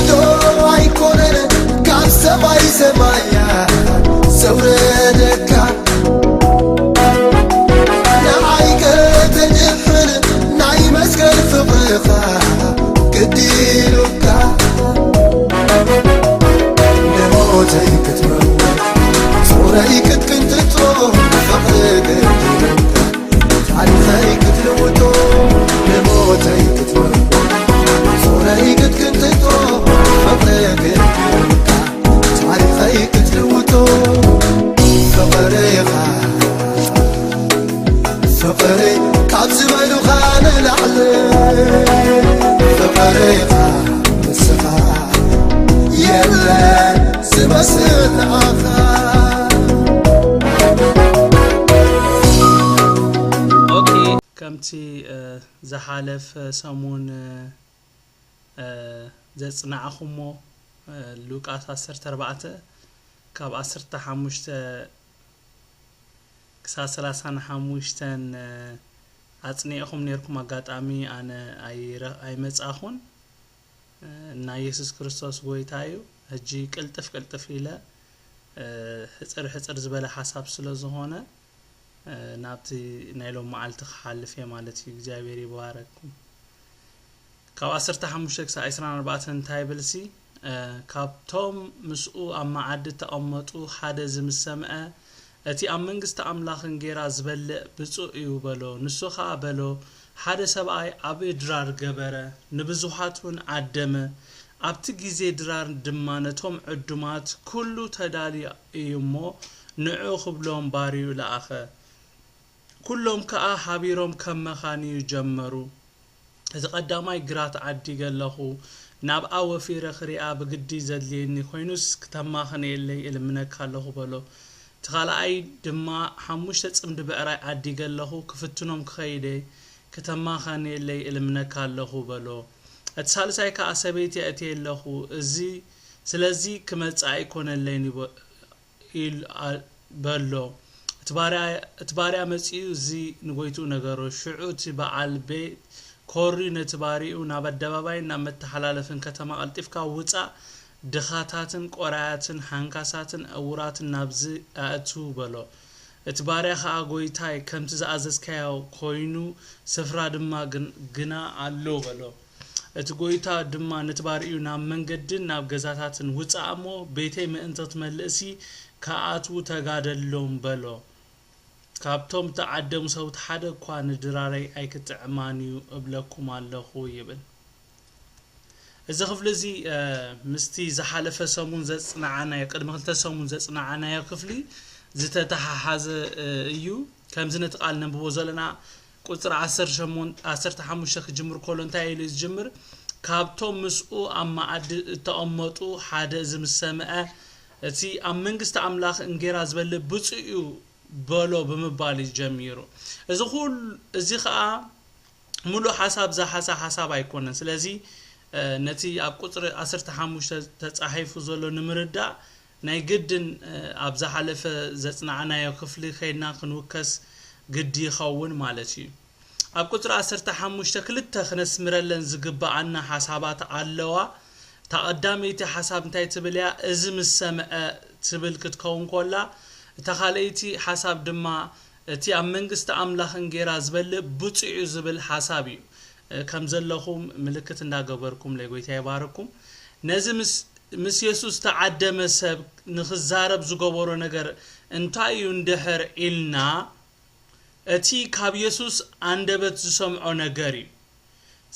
ዶ ኣይኮነን ካብ ሰማይ ሰማያ ዘውረደካ፣ ንዓይ ከተድሕን ናይ መስቀል ፍቕርኻ ግዲ ኢሉካ፣ ንሞተይ ክትመውት ጾረይ ክትቅንጥጦ ፍቕሪ ግዲ ኢሉካ። ታሪኸይ ክትልውጦ ንሞተይ ክትመርዶ ጾረይ ክትቅንጥጦ ፍቕሪ ግድልካ። ታሪኸይ ክትልውጦ ፍቕርኻ ፍቕሪ ካብ ዝበሉኻ ንላዕሊ ፍቕርኻ ንስኻ የለን ዝመስል ንዓኻ። ኦኬ፣ ከምቲ ዝሓለፈ ሰሙን ዘጽናዕኹሞ ሉቃስ ዓሰርተ ኣርባዕተ ካብ ዓሰርተ ሓሙሽተ ክሳብ ሰላሳን ሓሙሽተን ኣጽኒዕኹም ኔርኩም። ኣጋጣሚ ኣነ ኣይመጻኹን። ናይ የሱስ ክርስቶስ ጎይታ እዩ። ሕጂ ቅልጥፍ ቅልጥፍ ኢለ ሕጽር ሕጽር ዝበለ ሓሳብ ስለ ዝኾነ ናብቲ ናይ ሎም መዓልቲ ክሓልፍ እየ ማለት እዩ። እግዚኣብሔር ይባረኩም። ካብ ዓሰርተ ሓሙሽተ ክሳብ ዕስራን ኣርባዕተን እንታይ ይብል ሲ? ካብቶም ምስኡ ኣብ መዓዲ እተቐመጡ ሓደ እዚ ምስ ሰምዐ፣ እቲ ኣብ መንግስቲ ኣምላኽ እንጌራ ዝበልዕ ብፁዕ እዩ በሎ። ንሱ ኸኣ በሎ፣ ሓደ ሰብኣይ ዓብዪ ድራር ገበረ፣ ንብዙሓት እውን ዓደመ። ኣብቲ ግዜ ድራር ድማ ነቶም ዕዱማት፣ ኩሉ ተዳልዩ እዩ እሞ፣ ንዑ ክብሎም ባርዩ ለኣኸ። ኩሎም ከኣ ሓቢሮም ከም መኻንዩ ጀመሩ። እቲ ቀዳማይ፣ ግራት ዓዲገ ኣለኹ፣ ናብኣ ወፊረ ክሪኣ ብግዲ ዘድልየኒ ኮይኑስ ክተማኽነየለይ እልምነካ ኣለኹ በሎ። እቲ ካልኣይ ድማ፣ ሓሙሽተ ጽምዲ ብዕራይ ዓዲገ ኣለኹ፣ ክፍትኖም ክኸይድ እየ፣ ክተማኽነየለይ እልምነካ ኣለኹ በሎ። እቲ ሳልሳይ ከኣ፣ ሰበይቲ ኣእትየ ኣለኹ፣ እዚ ስለዚ ክመጽእ ኣይኮነለይን በሎ። እቲ ባርያ መጺኡ እዚ ንጎይትኡ ነገሮ። ሽዑ እቲ በዓል ቤት ኮርዩ ነቲ ባርይኡ፣ ናብ ኣደባባይን ናብ መተሓላለፍን ከተማ ቀልጢፍካ ውጻእ፣ ድኻታትን ቆራያትን ሓንካሳትን ዕዉራትን ናብዚ ኣእትዉ በሎ። እቲ ባርያ ኸኣ፣ ጎይታይ፣ ከምቲ ዝኣዘዝካዮ ኮይኑ፣ ስፍራ ድማ ግና ኣሎ በሎ። እቲ ጎይታ ድማ ነቲ ባርይኡ፣ ናብ መንገድን ናብ ገዛታትን ውጻእ እሞ፣ ቤተይ ምእንቲ ክትመልእሲ ክኣትዉ ተጋደሎም በሎ። ካብቶም እተዓደሙ ሰብኡት ሓደ እኳ ንድራረይ ኣይክጥዕማን እዩ እብለኩም ኣለኹ ይብል። እዚ ክፍሊ እዚ ምስቲ ዝሓለፈ ሰሙን ዘጽናዓናዮ፣ ቅድሚ ክልተ ሰሙን ዘጽናዓናዮ ክፍሊ ዝተተሓሓዘ እዩ። ከምዚ ነቲ ቃል ነንብቦ ዘለና ቁጽሪ ዓሰርተ ሓሙሽተ ክጅምር ከሎ እንታይ ኢሉ እዩ ዝጅምር? ካብቶም ምስኡ ኣብ መኣዲ እተቐመጡ ሓደ እዚ ምስ ሰምዐ፣ እቲ ኣብ መንግስቲ ኣምላኽ እንጌራ ዝበልዕ ብፁዕ እዩ በሎ ብምባል እዩ ጀሚሩ። እዚ ኩሉ እዚ ኸኣ ሙሉእ ሓሳብ ዝሓዘ ሓሳብ ኣይኮነን። ስለዚ ነቲ ኣብ ቁጽሪ ዓሰርተ ሓሙሽተ ተጻሒፉ ዘሎ ንምርዳእ ናይ ግድን ኣብ ዝሓለፈ ዘጽናዕናዮ ክፍሊ ከይድና ክንውከስ ግዲ ይኸውን ማለት እዩ። ኣብ ቁጽሪ ዓሰርተ ሓሙሽተ ክልተ ክነስምረለን ዝግብኣና ሓሳባት ኣለዋ። እታ ቀዳመይቲ ሓሳብ እንታይ ትብል እያ? እዚ ምስ ሰምዐ ትብል ክትከውን ከላ፣ እታ ካልኣይቲ ሓሳብ ድማ እቲ ኣብ መንግስቲ ኣምላኽ እንጌራ ዝበልዕ ብፁዕ እዩ ዝብል ሓሳብ እዩ። ከም ዘለኹም ምልክት እንዳገበርኩምለይ፣ ጎይታ ይባርኩም። ነዚ ምስ ምስ የሱስ ዝተዓደመ ሰብ ንኽዛረብ ዝገበሮ ነገር እንታይ እዩ እንድሕር ኢልና፣ እቲ ካብ የሱስ ኣንደበት ዝሰምዖ ነገር እዩ።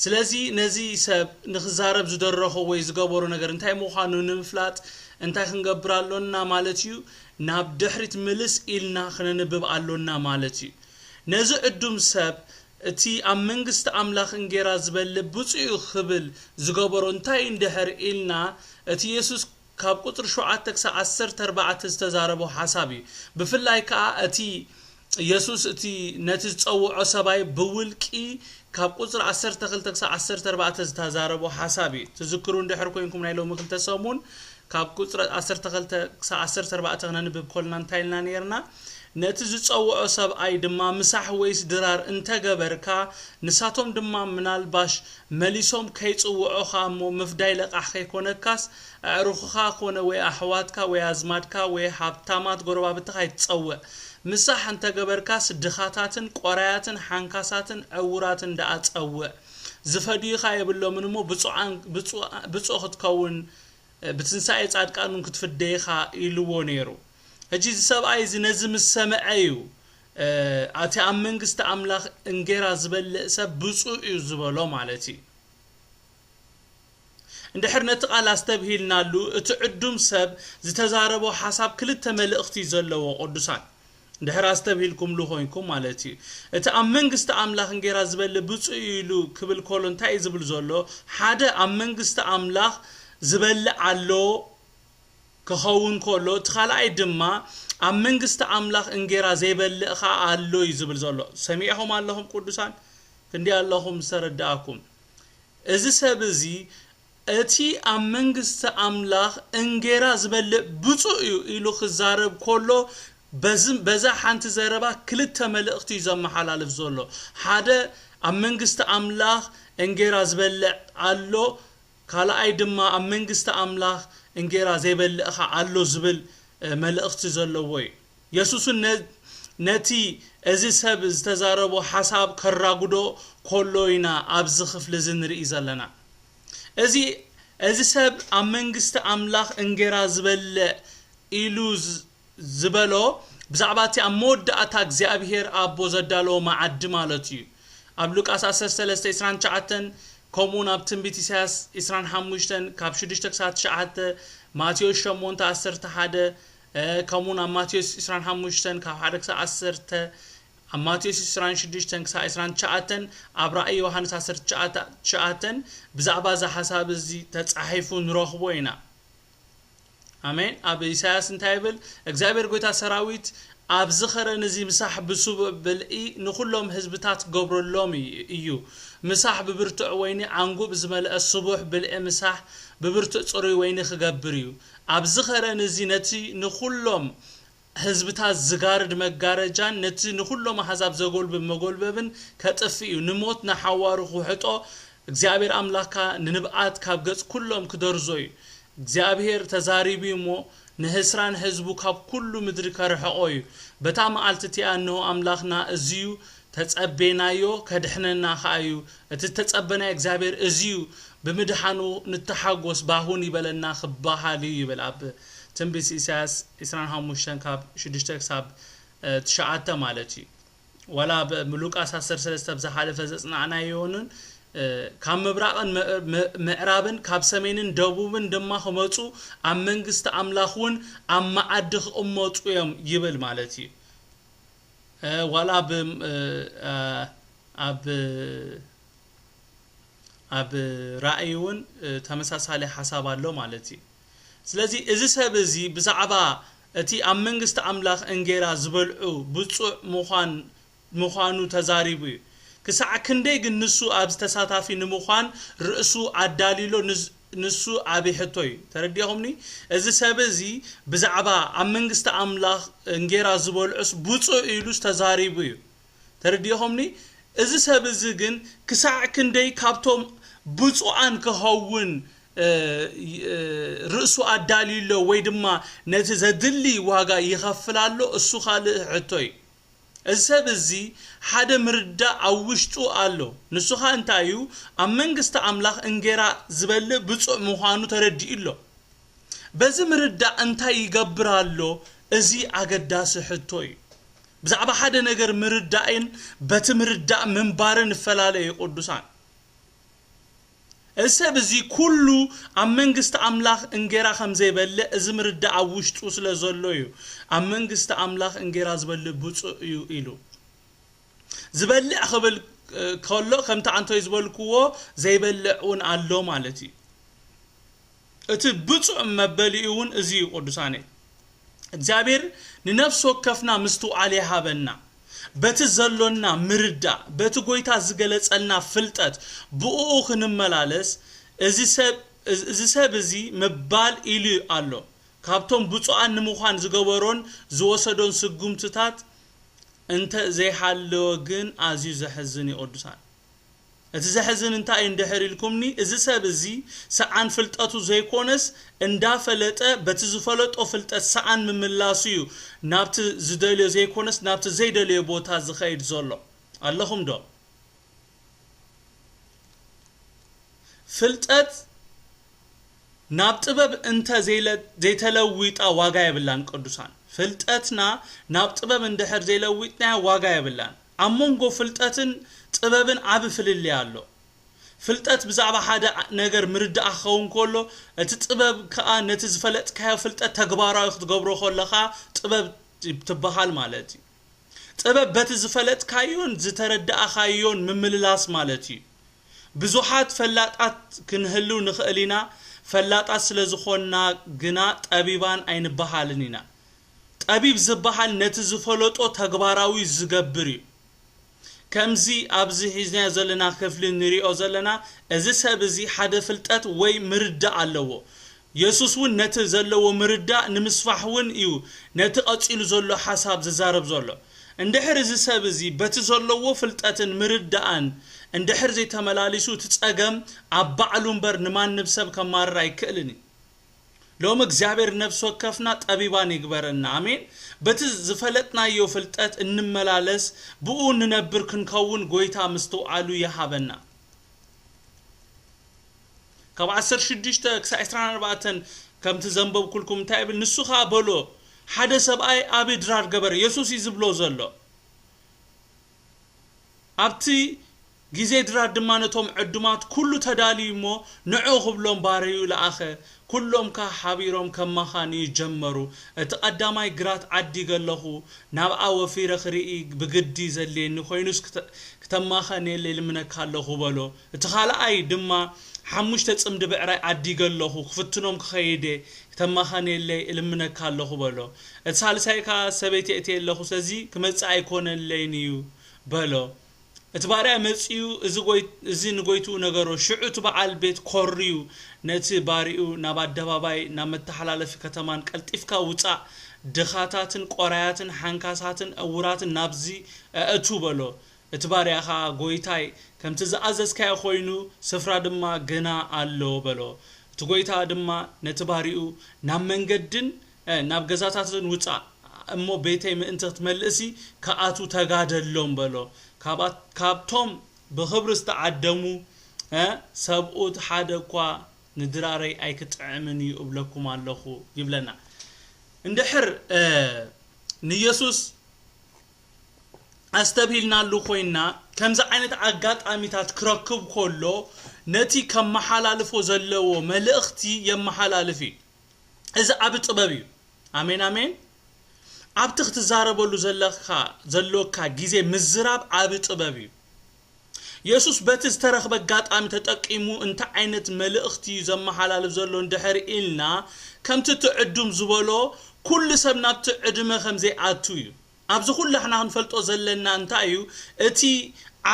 ስለዚ ነዚ ሰብ ንኽዛረብ ዝደረኾ ወይ ዝገበሮ ነገር እንታይ ምዃኑ ንምፍላጥ እንታይ ክንገብር ኣሎና ማለት እዩ? ናብ ድሕሪት ምልስ ኢልና ክነንብብ ኣሎና ማለት እዩ። ነዚ ዕዱም ሰብ እቲ ኣብ መንግስቲ ኣምላኽ እንጌራ ዝበልዕ ብፁዕ እዩ ክብል ዝገበሮ እንታይ እንድሕር ኢልና፣ እቲ የሱስ ካብ ቁጽሪ ሸውዓተ ክሳብ ዓሰርተ ኣርባዕተ ዝተዛረቦ ሓሳብ እዩ። ብፍላይ ከኣ እቲ የሱስ እቲ ነቲ ዝጸውዖ ሰብኣይ ብውልቂ ካብ ቁጽሪ ዓሰርተ ክልተ ክሳብ ዓሰርተ ኣርባዕተ ዝተዛረቦ ሓሳብ እዩ። ትዝክሩ እንድሕር ኮይንኩም ናይ ሎሚ ክልተ ሰሙን ካብ ቁጽሪ ዓሰርተ ክልተ ክሳብ ዓሰርተ ኣርባዕተ ክነንብብ ኮልና እንታይ ኢልና ነይርና? ነቲ ዝጸውዖ ሰብኣይ ድማ ምሳሕ ወይስ ድራር እንተ ገበርካ፣ ንሳቶም ድማ ምናልባሽ መሊሶም ከይጽውዑኻ እሞ ምፍዳይ ለቓሕ ከይኮነካስ፣ ኣዕሩኽኻ ኮነ ወይ ኣሕዋትካ ወይ ኣዝማድካ ወይ ሃብታማት ጎረባብትኻ ኣይትጸውዕ። ምሳሕ እንተ ገበርካስ ድኻታትን ቈራያትን ሓንካሳትን ዕዉራትን ደኣ ጸውዕ። ዝፈድዩኻ የብሎምን እሞ ብጹዓን-፣ ብጹ-፣ ብጹእ ክትከውን ብትንሳኤ ጻድቃን እውን ክትፍደ ኢኻ ኢልዎ ነይሩ። ሕጂ እዚ ሰብኣይ እዚ ነዚ ምስ ሰምዐ እዩ፣ እ፣ ኣቲ ኣብ መንግስቲ ኣምላኽ እንጌራ ዝበልዕ ሰብ ብፁዕ እዩ ዝበሎ ማለት እዩ። እንድሕር ነቲ ቃል ኣስተብሂልናሉ፣ እቲ ዕዱም ሰብ ዝተዛረቦ ሓሳብ ክልተ መልእኽቲ እዩ ዘለዎ ቅዱሳን። እንድሕር ኣስተብሂልኩምሉ ኮይንኩም ማለት እዩ። እቲ ኣብ መንግስቲ ኣምላኽ እንጌራ ዝበልዕ ብፁዕ እዩ ኢሉ ክብል ከሎ እንታይ እዩ ዝብል ዘሎ? ሓደ ኣብ መንግስቲ ኣምላኽ ዝበልዕ ኣሎ ክኸውን ከሎ፣ እቲ ካልኣይ ድማ ኣብ መንግስቲ ኣምላኽ እንጌራ ዘይበልዕ ኸኣ ኣሎ እዩ ዝብል ዘሎ። ሰሚዕኹም ኣለኹም ቅዱሳን? ክንደይ ኣለኹም ዝተረድኣኩም? እዚ ሰብ እዚ እቲ ኣብ መንግስቲ ኣምላኽ እንጌራ ዝበልዕ ብፁዕ እዩ ኢሉ ክዛረብ ከሎ፣ በዚ፣ በዛ ሓንቲ ዘረባ ክልተ መልእኽቲ እዩ ዘመሓላልፍ ዘሎ። ሓደ ኣብ መንግስቲ ኣምላኽ እንጌራ ዝበልዕ ኣሎ፣ ካልኣይ ድማ ኣብ መንግስቲ ኣምላኽ እንጌራ ዘይበልዕ ኸኣ ኣሎ ዝብል፣ እ፣ መልእኽቲ ዘለዎ እዩ። የሱስን ነ-፣ ነቲ እዚ ሰብ ዝተዛረቦ ሓሳብ ከራጉዶ ከሎ ኢና ኣብዚ ክፍሊ እዚ ንርኢ ዘለና። እዚ፣ እዚ ሰብ ኣብ መንግስቲ ኣምላኽ እንጌራ ዝበልዕ ኢሉ ዝ-፣ ዝበሎ ብዛዕባ እቲ ኣብ መወዳእታ እግዚኣብሄር ኣቦ ዘዳለዎ መዓዲ ማለት እዩ። ኣብ ሉቃስ ዓሰርተ ሰለስተ ዕስራን ትሽዓተን፣ ከምኡውን ኣብ ትንቢት ኢሳያስ ዕስራን ሓሙሽተን ካብ ሽዱሽተ ክሳብ ትሽዓተ፣ ማቴዎስ ሸሞንተ ዓሰርተ ሓደ፣ እ፣ ከምኡውን ኣብ ማቴዎስ ዕስራን ሓሙሽተን ካብ ሓደ ክሳብ ዓሰርተ፣ ኣብ ማቴዎስ ዕስራን ሽዱሽተን ክሳብ ዕስራን ትሽዓተን፣ ኣብ ራእይ ዮሃንስ ዓሰርተ ትሽዓተ፣ ትሽዓተን ብዛዕባ እዚ ሓሳብ እዚ ተጻሒፉ ንረኽቦ ኢና። ኣሜን። ኣብ ኢሳያስ እንታይ ይብል? እግዚኣብሔር ጐይታ ሰራዊት፣ "ኣብዚ ኸረን እዚ ምሳሕ ብስቡዕ ብልዒ ንኹሎም ህዝብታት ክገብረሎም እዩ፣ እዩ። ምሳሕ ብብርቱዕ ወይኒ ዓንጉብ ዝመልአ ስቡሕ ብልዒ ምሳሕ ብብርቱዕ ጽሩይ ወይኒ ክገብር እዩ። ኣብዚ ኸረን እዚ ነቲ ንኹሎም ህዝብታት ዝጋርድ መጋረጃን ነቲ ንኹሎም ኣሕዛብ ዘጎልብብ መጎልበብን ከጥፍእ እዩ። ንሞት ንሓዋሩ ክውሕጦ እግዚኣብሔር ኣምላኽካ ንንብዓት ካብ ገጽ ኩሎም ክደርዞ እዩ። እግዚኣብሔር ተዛሪቡ እዩ እሞ ንህስራን ህዝቡ ካብ ኩሉ ምድሪ ከርሕቖ እዩ። በታ መዓልቲ እቲኣ እንሆ ኣምላኽና እዚ እዩ፣ ተጸቤናዮ፣ ከድሕነና ኸኣ እዩ። እቲ ዝተጸበናዮ እግዚኣብሔር እዚ እዩ፣ ብምድሓኑ ንተሓጎስ፣ ባህ እውን ይበለና ክበሃል እዩ ይብል ኣብ ትንቢት ኢሳያስ ዕስራን ሓሙሽተን ካብ ሽዱሽተ ክሳብ፣ እ፣ ትሽዓተ ማለት እዩ። ዋላ ብ-፣ ሉቃስ ዓሰርተ ሰለስተ ብዝሓለፈ ዘጽናዕናዮ እውን፣ እ፣ ካብ ምብራቕን ም-፣ ም-፣ ምዕራብን ካብ ሰሜንን ደቡብን ድማ ክመጹ ኣብ መንግስቲ ኣምላኽ እውን ኣብ መዓዲ ክቕመጡ እዮም ይብል ማለት እዩ። እ፣ ዋላ ብ-፣ እ፣ እ፣ ኣብ ኣብ ራእይ እውን፣ እ፣ ተመሳሳሊ ሓሳብ ኣሎ ማለት እዩ። ስለዚ እዚ ሰብ እዚ ብዛዕባ እቲ ኣብ መንግስቲ ኣምላኽ እንጌራ ዝበልዑ ብፁዕ ምዃን፣ ምዃኑ ተዛሪቡ እዩ። ክሳዕ ክንደይ ግን ንሱ ኣብዚ ተሳታፊ ንምዃን ርእሱ ኣዳልዩሎ፣ ንስ-፣ ንሱ ዓቢ ሕቶ እዩ። ተረዲእኹምኒ? እዚ ሰብ እዚ ብዛዕባ ኣብ መንግስቲ ኣምላኽ እንጌራ ዝበልዑስ ብፁዕ ኢሉስ ተዛሪቡ እዩ። ተረዲእኹምኒ? እዚ ሰብ እዚ ግን ክሳዕ ክንደይ ካብቶም ብፁዓን ክኸውን፣ እ፣ እ፣ ርእሱ ኣዳልዩ ኣሎ ወይ ድማ ነቲ ዘድሊ ዋጋ ይኸፍል ኣሎ? እሱ ካልእ ሕቶ እዩ። እዚ ሰብ እዚ ሓደ ምርዳእ ኣብ ውሽጡ ኣሎ። ንሱ ኸኣ እንታይ እዩ? ኣብ መንግስቲ ኣምላኽ እንጌራ ዝበልዕ ብፁዕ ምዃኑ ተረዲኡ ኣሎ። በዚ ምርዳእ እንታይ ይገብር ኣሎ? እዚ ኣገዳሲ ሕቶ እዩ። ብዛዕባ ሓደ ነገር ምርዳእን በቲ ምርዳእ ምንባርን ይፈላለ እዩ ቅዱሳን። እዚ ሰብ እዚ ኩሉ ኣብ መንግስቲ ኣምላኽ እንጌራ ከም ዘይበልዕ እዚ ምርዳእ ኣብ ውሽጡ ስለ ዘሎ እዩ። ኣብ መንግስቲ ኣምላኽ እንጌራ ዝበልዕ ብፁዕ እዩ ኢሉ። ዝበልዕ ክብል፣ እ፣ ከሎ ከምቲ ኣንቶይ ዝበልክዎ ዘይበልዕ እውን ኣሎ ማለት እዩ። እቲ ብፁዕ መበሊኡ እውን እዚ እዩ ቅዱሳነይ። እግዚኣብሔር ንነፍሲ ወከፍና ምስትውዓል ይሃበና። በቲ ዘሎና ምርዳእ፣ በቲ ጐይታ ዝገለጸልና ፍልጠት ብእኡ ክንመላለስ እዚ ሰብ፣ እዚ ሰብ እዚ ምባል ኢሉ ኣሎ። ካብቶም ብፁዓን ንምዃን ዝገበሮን ዝወሰዶን ስጉምትታት እንተ ዘይሃለወ ግን ኣዝዩ ዘሕዝን እዩ ቅዱሳን። እቲ ዘሕዝን እንታይ እዩ እንድሕር ኢልኩምኒ፣ እዚ ሰብ እዚ ሰኣን ፍልጠቱ ዘይኮነስ እንዳፈለጠ በቲ ዝፈለጦ ፍልጠት ሰኣን ምምላሱ እዩ ናብቲ ዝደልዮ ዘይኮነስ ናብቲ ዘይደልዮ ቦታ ዝኸይድ ዘሎ። ኣለኹም ዶ? ፍልጠት ናብ ጥበብ እንተ ዘይለ- ዘይተለዊጣ ዋጋ የብላን ቅዱሳን። ፍልጠትና ናብ ጥበብ እንድሕር ዘይለዊጥናያ ዋጋ የብላን። ኣብ መንጎ ፍልጠትን ጥበብን ዓቢ ፍልልይ ኣሎ። ፍልጠት ብዛዕባ ሓደ ነገር ምርዳእ ክኸውን ከሎ፣ እቲ ጥበብ ከኣ ነቲ ዝፈለጥካዮ ፍልጠት ተግባራዊ ክትገብሮ ከለኻ ጥበብ ትበሃል ማለት እዩ። ጥበብ በቲ ዝፈለጥካዮን ዝተረዳእኻዮን ምምልላስ ማለት እዩ። ብዙሓት ፈላጣት ክንህልው ንኽእል ኢና። ፈላጣት ስለ ዝኾንና ግና ጠቢባን ኣይንበሃልን ኢና። ጠቢብ ዝበሃል ነቲ ዝፈለጦ ተግባራዊ ዝገብር እዩ። ከምዚ ኣብዚ ሒዝናዮ ዘለና ክፍሊ ንሪኦ ዘለና፣ እዚ ሰብ እዚ ሓደ ፍልጠት ወይ ምርዳእ ኣለዎ። የሱስ እውን ነቲ ዘለዎ ምርዳእ ንምስፋሕ እውን እዩ ነቲ ቀጺሉ ዘሎ ሓሳብ ዝዛረብ ዘሎ። እንድሕር እዚ ሰብ እዚ በቲ ዘለዎ ፍልጠትን ምርዳእን እንድሕር ዘይተመላሊሱ፣ እቲ ጸገም ኣብ ባዕሉ እምበር ንማንም ሰብ ከማርር ኣይክእልን እዩ። ሎሚ እግዚኣብሔር ነፍሲ ወከፍና ጠቢባን ይግበረና። ኣሜን። በቲ ዝፈለጥናዮ ፍልጠት እንመላለስ፣ ብኡ ንነብር ክንከውን ጎይታ ምስትውዓሉ ይሃበና። ካብ ዓሰርተ ሽዱሽተ ክሳብ ዕስራን ኣርባዕተን ከምቲ ዘንበብኩልኩም እንታይ ይብል? ንሱ ኸኣ በሎ፣ ሓደ ሰብኣይ ዓቢ ድራር ገበረ። የሱስ እዩ ዝብሎ ዘሎ። ኣብቲ ግዜ ድራር ድማ ነቶም ዕዱማት ኩሉ ተዳልዩ እሞ ንዕኡ ክብሎም ባርዩ ለኣኸ። ኩሎም ከኣ ሓቢሮም ከማኻንዩ ጀመሩ። እቲ ቀዳማይ፣ ግራት ዓዲገ ኣለኹ፣ ናብኣ ወፊረ ክርኢ ብግዲ ዘድልየኒ ኮይኑስ ክተ-፣ ክተማኸንየለይ እልምነካ ኣለኹ በሎ። እቲ ካልኣይ ድማ፣ ሓሙሽተ ጽምዲ ብዕራይ ዓዲገ ኣለኹ፣ ክፍትኖም ክኸይድ እየ፣ ክተማኸንየለይ እልምነካ ኣለኹ በሎ። እቲ ሳልሳይ ከኣ፣ ሰበይቲ የእትየ ኣለኹ፣ ስለዚ ክመጽእ ኣይኮነለይን እዩ በሎ። እቲ ባርያ መጺኡ እዚ ጎይ-፣ እዚ ንጎይትኡ ነገሮ። ሽዑ እቲ በዓል ቤት ኮርዩ ነቲ ባርይኡ፣ ናብ ኣደባባይ፣ ናብ መተሓላለፊ ከተማን ቀልጢፍካ ውጻእ፣ ድኻታትን ቆራያትን ሓንካሳትን ዕዉራትን ናብዚ ኣእቱ በሎ። እቲ ባርያ ኸኣ፣ ጎይታይ፣ ከምቲ ዝኣዘዝካዮ ኮይኑ፣ ስፍራ ድማ ግና ኣሎ በሎ። እቲ ጎይታ ድማ ነቲ ባርይኡ፣ ናብ መንገድን እ፣ ናብ ገዛታትን ውጻእ እሞ፣ ቤተይ ምእንቲ ክትመልእሲ ክኣቱ ተጋደሎም በሎ። ካብኣ-፣ ካብቶም ብኽብሪ ዝተዓደሙ፣ እ፣ ሰብኡት ሓደ እኳ ንድራረይ ኣይክጥዕምን እዩ እብለኩም ኣለኹ ይብለና። እንድሕር፣ እ፣ ንየሱስ ኣስተብሂልናሉ ኮይንና፣ ከምዚ ዓይነት ኣጋጣሚታት ክረክብ ከሎ፣ ነቲ ከመሓላልፎ ዘለዎ መልእኽቲ የመሓላልፍ እዩ። እዚ ዓቢ ጥበብ እዩ። ኣሜን፣ ኣሜን። ኣብቲ ክትዛረበሉ ዘለካ፣ ዘሎካ ግዜ ምዝራብ ዓቢ ጥበብ እዩ። የሱስ በቲ ዝተረኽበ ኣጋጣሚ ተጠቂሙ እንታይ ዓይነት መልእኽቲ እዩ ዘመሓላልፍ ዘሎ እንድሕር ኢልና፣ ከምቲ እቲ ዕዱም ዝበሎ፣ ኩሉ ሰብ ናብቲ ዕድመ ከም ዘይኣቱ እዩ። ኣብዚ ኩላሕና ክንፈልጦ ዘለና እንታይ እዩ? እቲ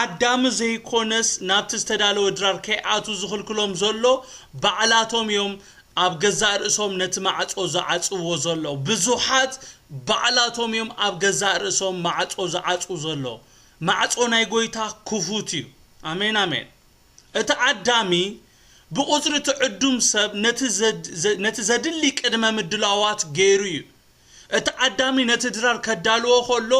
ዓዳሚ ዘይኮነስ ናብቲ ዝተዳለወ ድራር ከይኣቱ ዝኽልክሎም ዘሎ ባዕላቶም እዮም ኣብ ገዛእ ርእሶም ነቲ ማዕጾ ዝዓጽዎ ዘለዉ። ብዙሓት ባዕላቶም እዮም ኣብ ገዛእ ርእሶም ማዕጾ ዝዓጽዉ ዘለዉ። ማዕጾ ናይ ጎይታ ክፉት እዩ። ኣሜን፣ ኣሜን። እቲ ዓዳሚ ብቑጽሪ እቲ ዕዱም ሰብ ነቲ ዘድ-፣ ዘ-፣ ነቲ ዘድሊ ቅድመ ምድላዋት ገይሩ እዩ። እቲ ዓዳሚ ነቲ ድራር ከዳልዎ ከሎ፣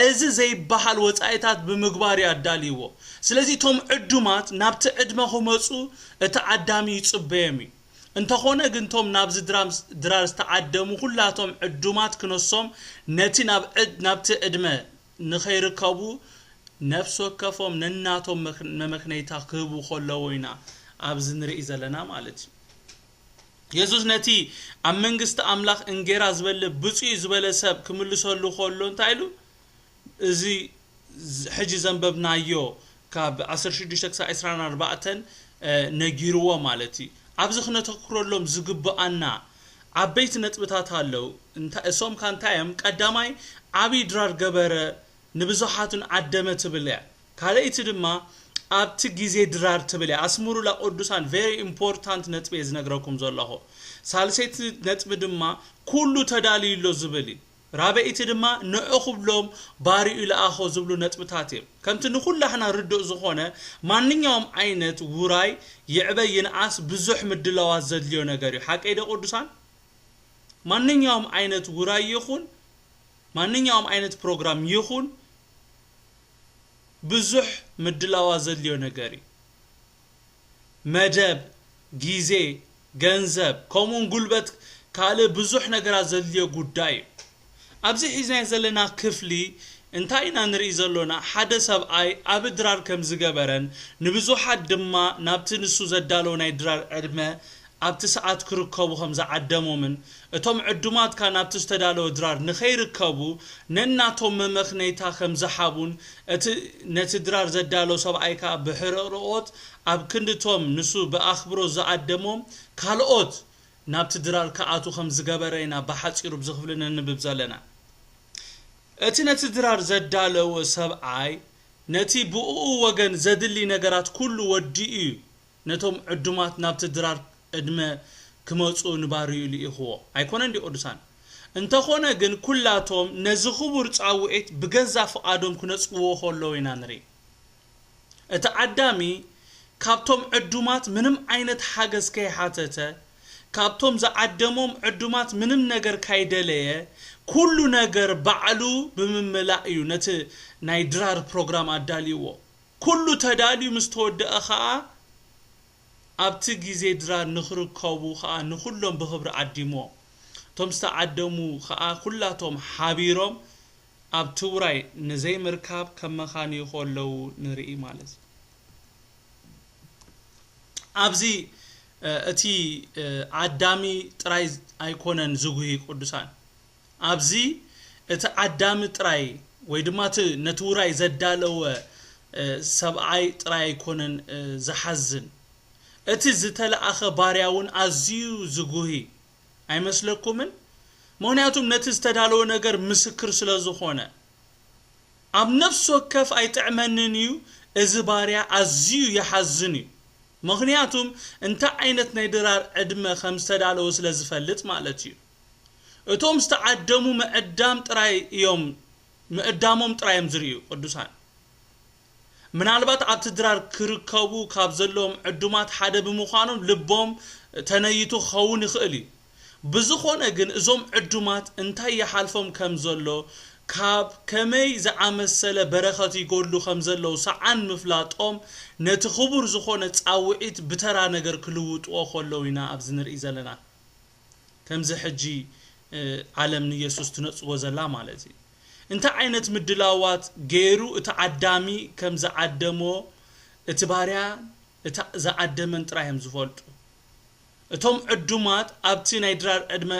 እዚ ዘይበሃል ወጻኢታት ብምግባር እዩ ኣዳልይዎ። ስለዚ እቶም ዕዱማት ናብቲ ዕድመ ክመጹ እቲ ዓዳሚ ይጽበዮም እዩ። እንተኾነ ግን፣ እቶም ናብዚ ድራም-፣ ድራር ዝተዓደሙ ኩላቶም ዕዱማት ክነሶም፣ ነቲ ናብ ዕድ-፣ ናብቲ ዕድመ ንኸይርከቡ ነፍሲ ወከፎም ነናቶም መክ-፣ መመክነይታ ክህቡ ከለዉ ኢና ኣብዚ ንርኢ ዘለና ማለት እዩ። የሱስ ነቲ ኣብ መንግስቲ ኣምላኽ እንጌራ ዝበልዕ ብፁዕ እዩ ዝበለ ሰብ ክምልሰሉ ከሎ እንታይ ኢሉ? እዚ ዝ-፣ ሕጂ ዘንበብናዮ ካብ ዓሰርተ ሽዱሽተ ክሳብ ዕስራን ኣርባዕተን፣ እ፣ ነጊርዎ ማለት እዩ። ኣብዚ ክነተኩረሎም ዝግብኣና ዓበይቲ ነጥብታት ኣለዉ። እንታ-፣ እሶም ከ እንታይ እዮም? ቀዳማይ፣ ዓብዪ ድራር ገበረ፣ ንብዙሓቱን ዓደመ ትብል እያ። ካልኣይቲ ድማ፣ ኣብቲ ግዜ ድራር ትብል እያ። ኣስምሩላ ቅዱሳን፣ very important ነጥቢ እየ ዝነግረኩም ዘለኹ። ሳልሰይቲ ነጥቢ ድማ ኩሉ ተዳልዩ ኣሎ ዝብል እዩ። ራበይቲ ድማ ንዑ ክብሎም ባሪኡ ለኣኾ ዝብሉ ነጥብታት እዮም። ከምቲ ንኩላህና ርዱእ ዝኾነ፣ ማንኛውም ዓይነት ውራይ ይዕበ ይንኣስ ብዙሕ ምድላዋት ዘድልዮ ነገር እዩ። ሓቀይ ዶ ቅዱሳን? ማንኛውም ዓይነት ውራይ ይኹን፣ ማንኛውም ዓይነት ፕሮግራም ይኹን ብዙሕ ምድላዋት ዘድልዮ ነገር እዩ። መደብ፣ ግዜ፣ ገንዘብ፣ ከምኡውን ጉልበት፣ ካልእ ብዙሕ ነገራት ዘድልዮ ጉዳይ እዩ። ኣብዚ ሒዝናዮ ዘለና ክፍሊ እንታይ ኢና ንርኢ ዘሎና? ሓደ ሰብኣይ ኣብ ድራር ከም ዝገበረን ንብዙሓት ድማ ናብቲ ንሱ ዘዳለወ ናይ ድራር ዕድመ ኣብቲ ሰዓት ክርከቡ ከም ዝዓደሞምን እቶም ዕዱማት ከኣ ናብቲ ዝተዳለወ ድራር ንኸይርከቡ ነናቶም መመኽነይታ ከም ዝሃቡን እቲ ነቲ ድራር ዘዳለወ ሰብኣይ ከኣ ብሕርቕርቖት ኣብ ክንዲ እቶም ንሱ ብኣኽብሮት ዝዓደሞም ካልኦት ናብቲ ድራር ክኣትዉ ከም ዝገበረ ኢና ብሓጺሩ ኣብዚ ክፍሊ ነንብብ ዘለና። እቲ ነቲ ድራር ዘዳለወ ሰብኣይ ነቲ ብእኡ ወገን ዘድሊ ነገራት ኩሉ ወዲኡ እዩ ነቶም ዕዱማት ናብቲ ድራር ዕድመ ክመጹ ንባርዩ ልኢኽዎ። ኣይኮነን ድዩ ቅዱሳን? እንተኾነ ግን ኩላቶም ነዚ ክቡር ጻውዒት ብገዛ ፍቓዶም ክነጽግዎ ከለዉ ኢና ንርኢ። እቲ ዓዳሚ ካብቶም ዕዱማት ምንም ዓይነት ሓገዝ ከይሓተተ፣ ካብቶም ዝዓደሞም ዕዱማት ምንም ነገር ካይደለየ፣ ኩሉ ነገር ባዕሉ ብምምላእ እዩ ነቲ ናይ ድራር ፕሮግራም ኣዳልይዎ። ኩሉ ተዳልዩ ምስ ተወደአ ኸኣ ኣብቲ ግዜ ድራር ንኽርከቡ ኸኣ ንኹሎም ብኽብሪ ዓዲምዎም። እቶም ዝተዓደሙ ኸኣ ኩላቶም ሓቢሮም ኣብቲ ውራይ ንዘይምርካብ ከመኻንዩ ከለዉ ንርኢ ማለት እዩ። ኣብዚ እቲ ዓዳሚ ጥራይ ኣይኮነን ዝጉሂ ቅዱሳን። ኣብዚ እቲ ዓዳሚ ጥራይ ወይ ድማ እቲ ነቲ ውራይ ዘዳለወ ሰብኣይ ጥራይ ኣይኮነን ዝሓዝን። እቲ ዝተለኣኸ ባርያ እውን ኣዝዩ ዝጉሂ ኣይመስለኩምን? ምኽንያቱም ነቲ ዝተዳለወ ነገር ምስክር ስለ ዝኾነ። ኣብ ነፍሲ ወከፍ ኣይጥዕመንን እዩ፣ እዚ ባርያ ኣዝዩ ይሓዝን እዩ። ምኽንያቱም እንታይ ዓይነት ናይ ድራር ዕድመ ከም ዝተዳለወ ስለ ዝፈልጥ ማለት እዩ። እቶም ዝተዓደሙ ምዕዳም ጥራይ እዮም፣ ምዕዳሞም ጥራይ እዮም ዝርእዩ ቅዱሳን። ምናልባት ኣብቲ ድራር ክርከቡ ካብ ዘለዎም ዕዱማት ሓደ ብምዃኖም ልቦም ተነይቱ ክኸውን ይኽእል እዩ። ብዝኾነ ግን እዞም ዕዱማት እንታይ ይሓልፎም ከም ዘሎ፣ ካብ ከመይ ዝኣመሰለ በረኸት ይጎድሉ ከም ዘለዉ ሰዓን ምፍላጦም ነቲ ክቡር ዝኾነ ጻውዒት ብተራ ነገር ክልውጥዎ ከለዉ ኢና ኣብዚ ንርኢ ዘለና። ከምዚ ሕጂ ዓለም ንየሱስ ትነጽጎ ዘላ ማለት እዩ። እንታይ ዓይነት ምድላዋት ገይሩ እቲ ዓዳሚ ከም ዝዓደሞ እቲ ባርያ ዝዓደመን ጥራይ እዮም ዝፈልጡ። እቶም ዕዱማት ኣብቲ ናይ ድራር ዕድመ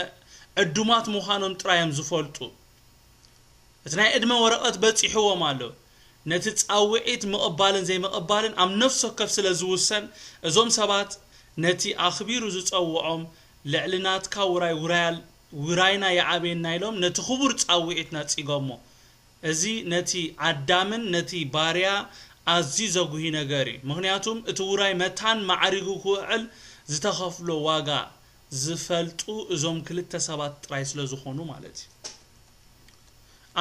ዕዱማት ምዃኖም ጥራይ እዮም ዝፈልጡ። እቲ ናይ ዕድመ ወረቐት በጺሕዎም ኣሎ። ነቲ ጻውዒት ምቕባልን ዘይምቕባልን ኣብ ነፍሲ ወከፍ ስለ ዝውሰን፣ እዞም ሰባት ነቲ ኣኽቢሩ ዝጸውዖም ልዕሊ ናትካ ውራይ ውራያል ውራይና ይዓበየና ኢሎም ነቲ ክቡር ጻውዒት ነጺጎሞ። እዚ ነቲ ዓዳምን ነቲ ባርያ ኣዝዩ ዘጉሂ ነገር እዩ። ምኽንያቱም እቲ ውራይ መታን ማዕሪጉ ክውዕል ዝተኸፍሎ ዋጋ ዝፈልጡ እዞም ክልተ ሰባት ጥራይ ስለ ዝኾኑ ማለት እዩ።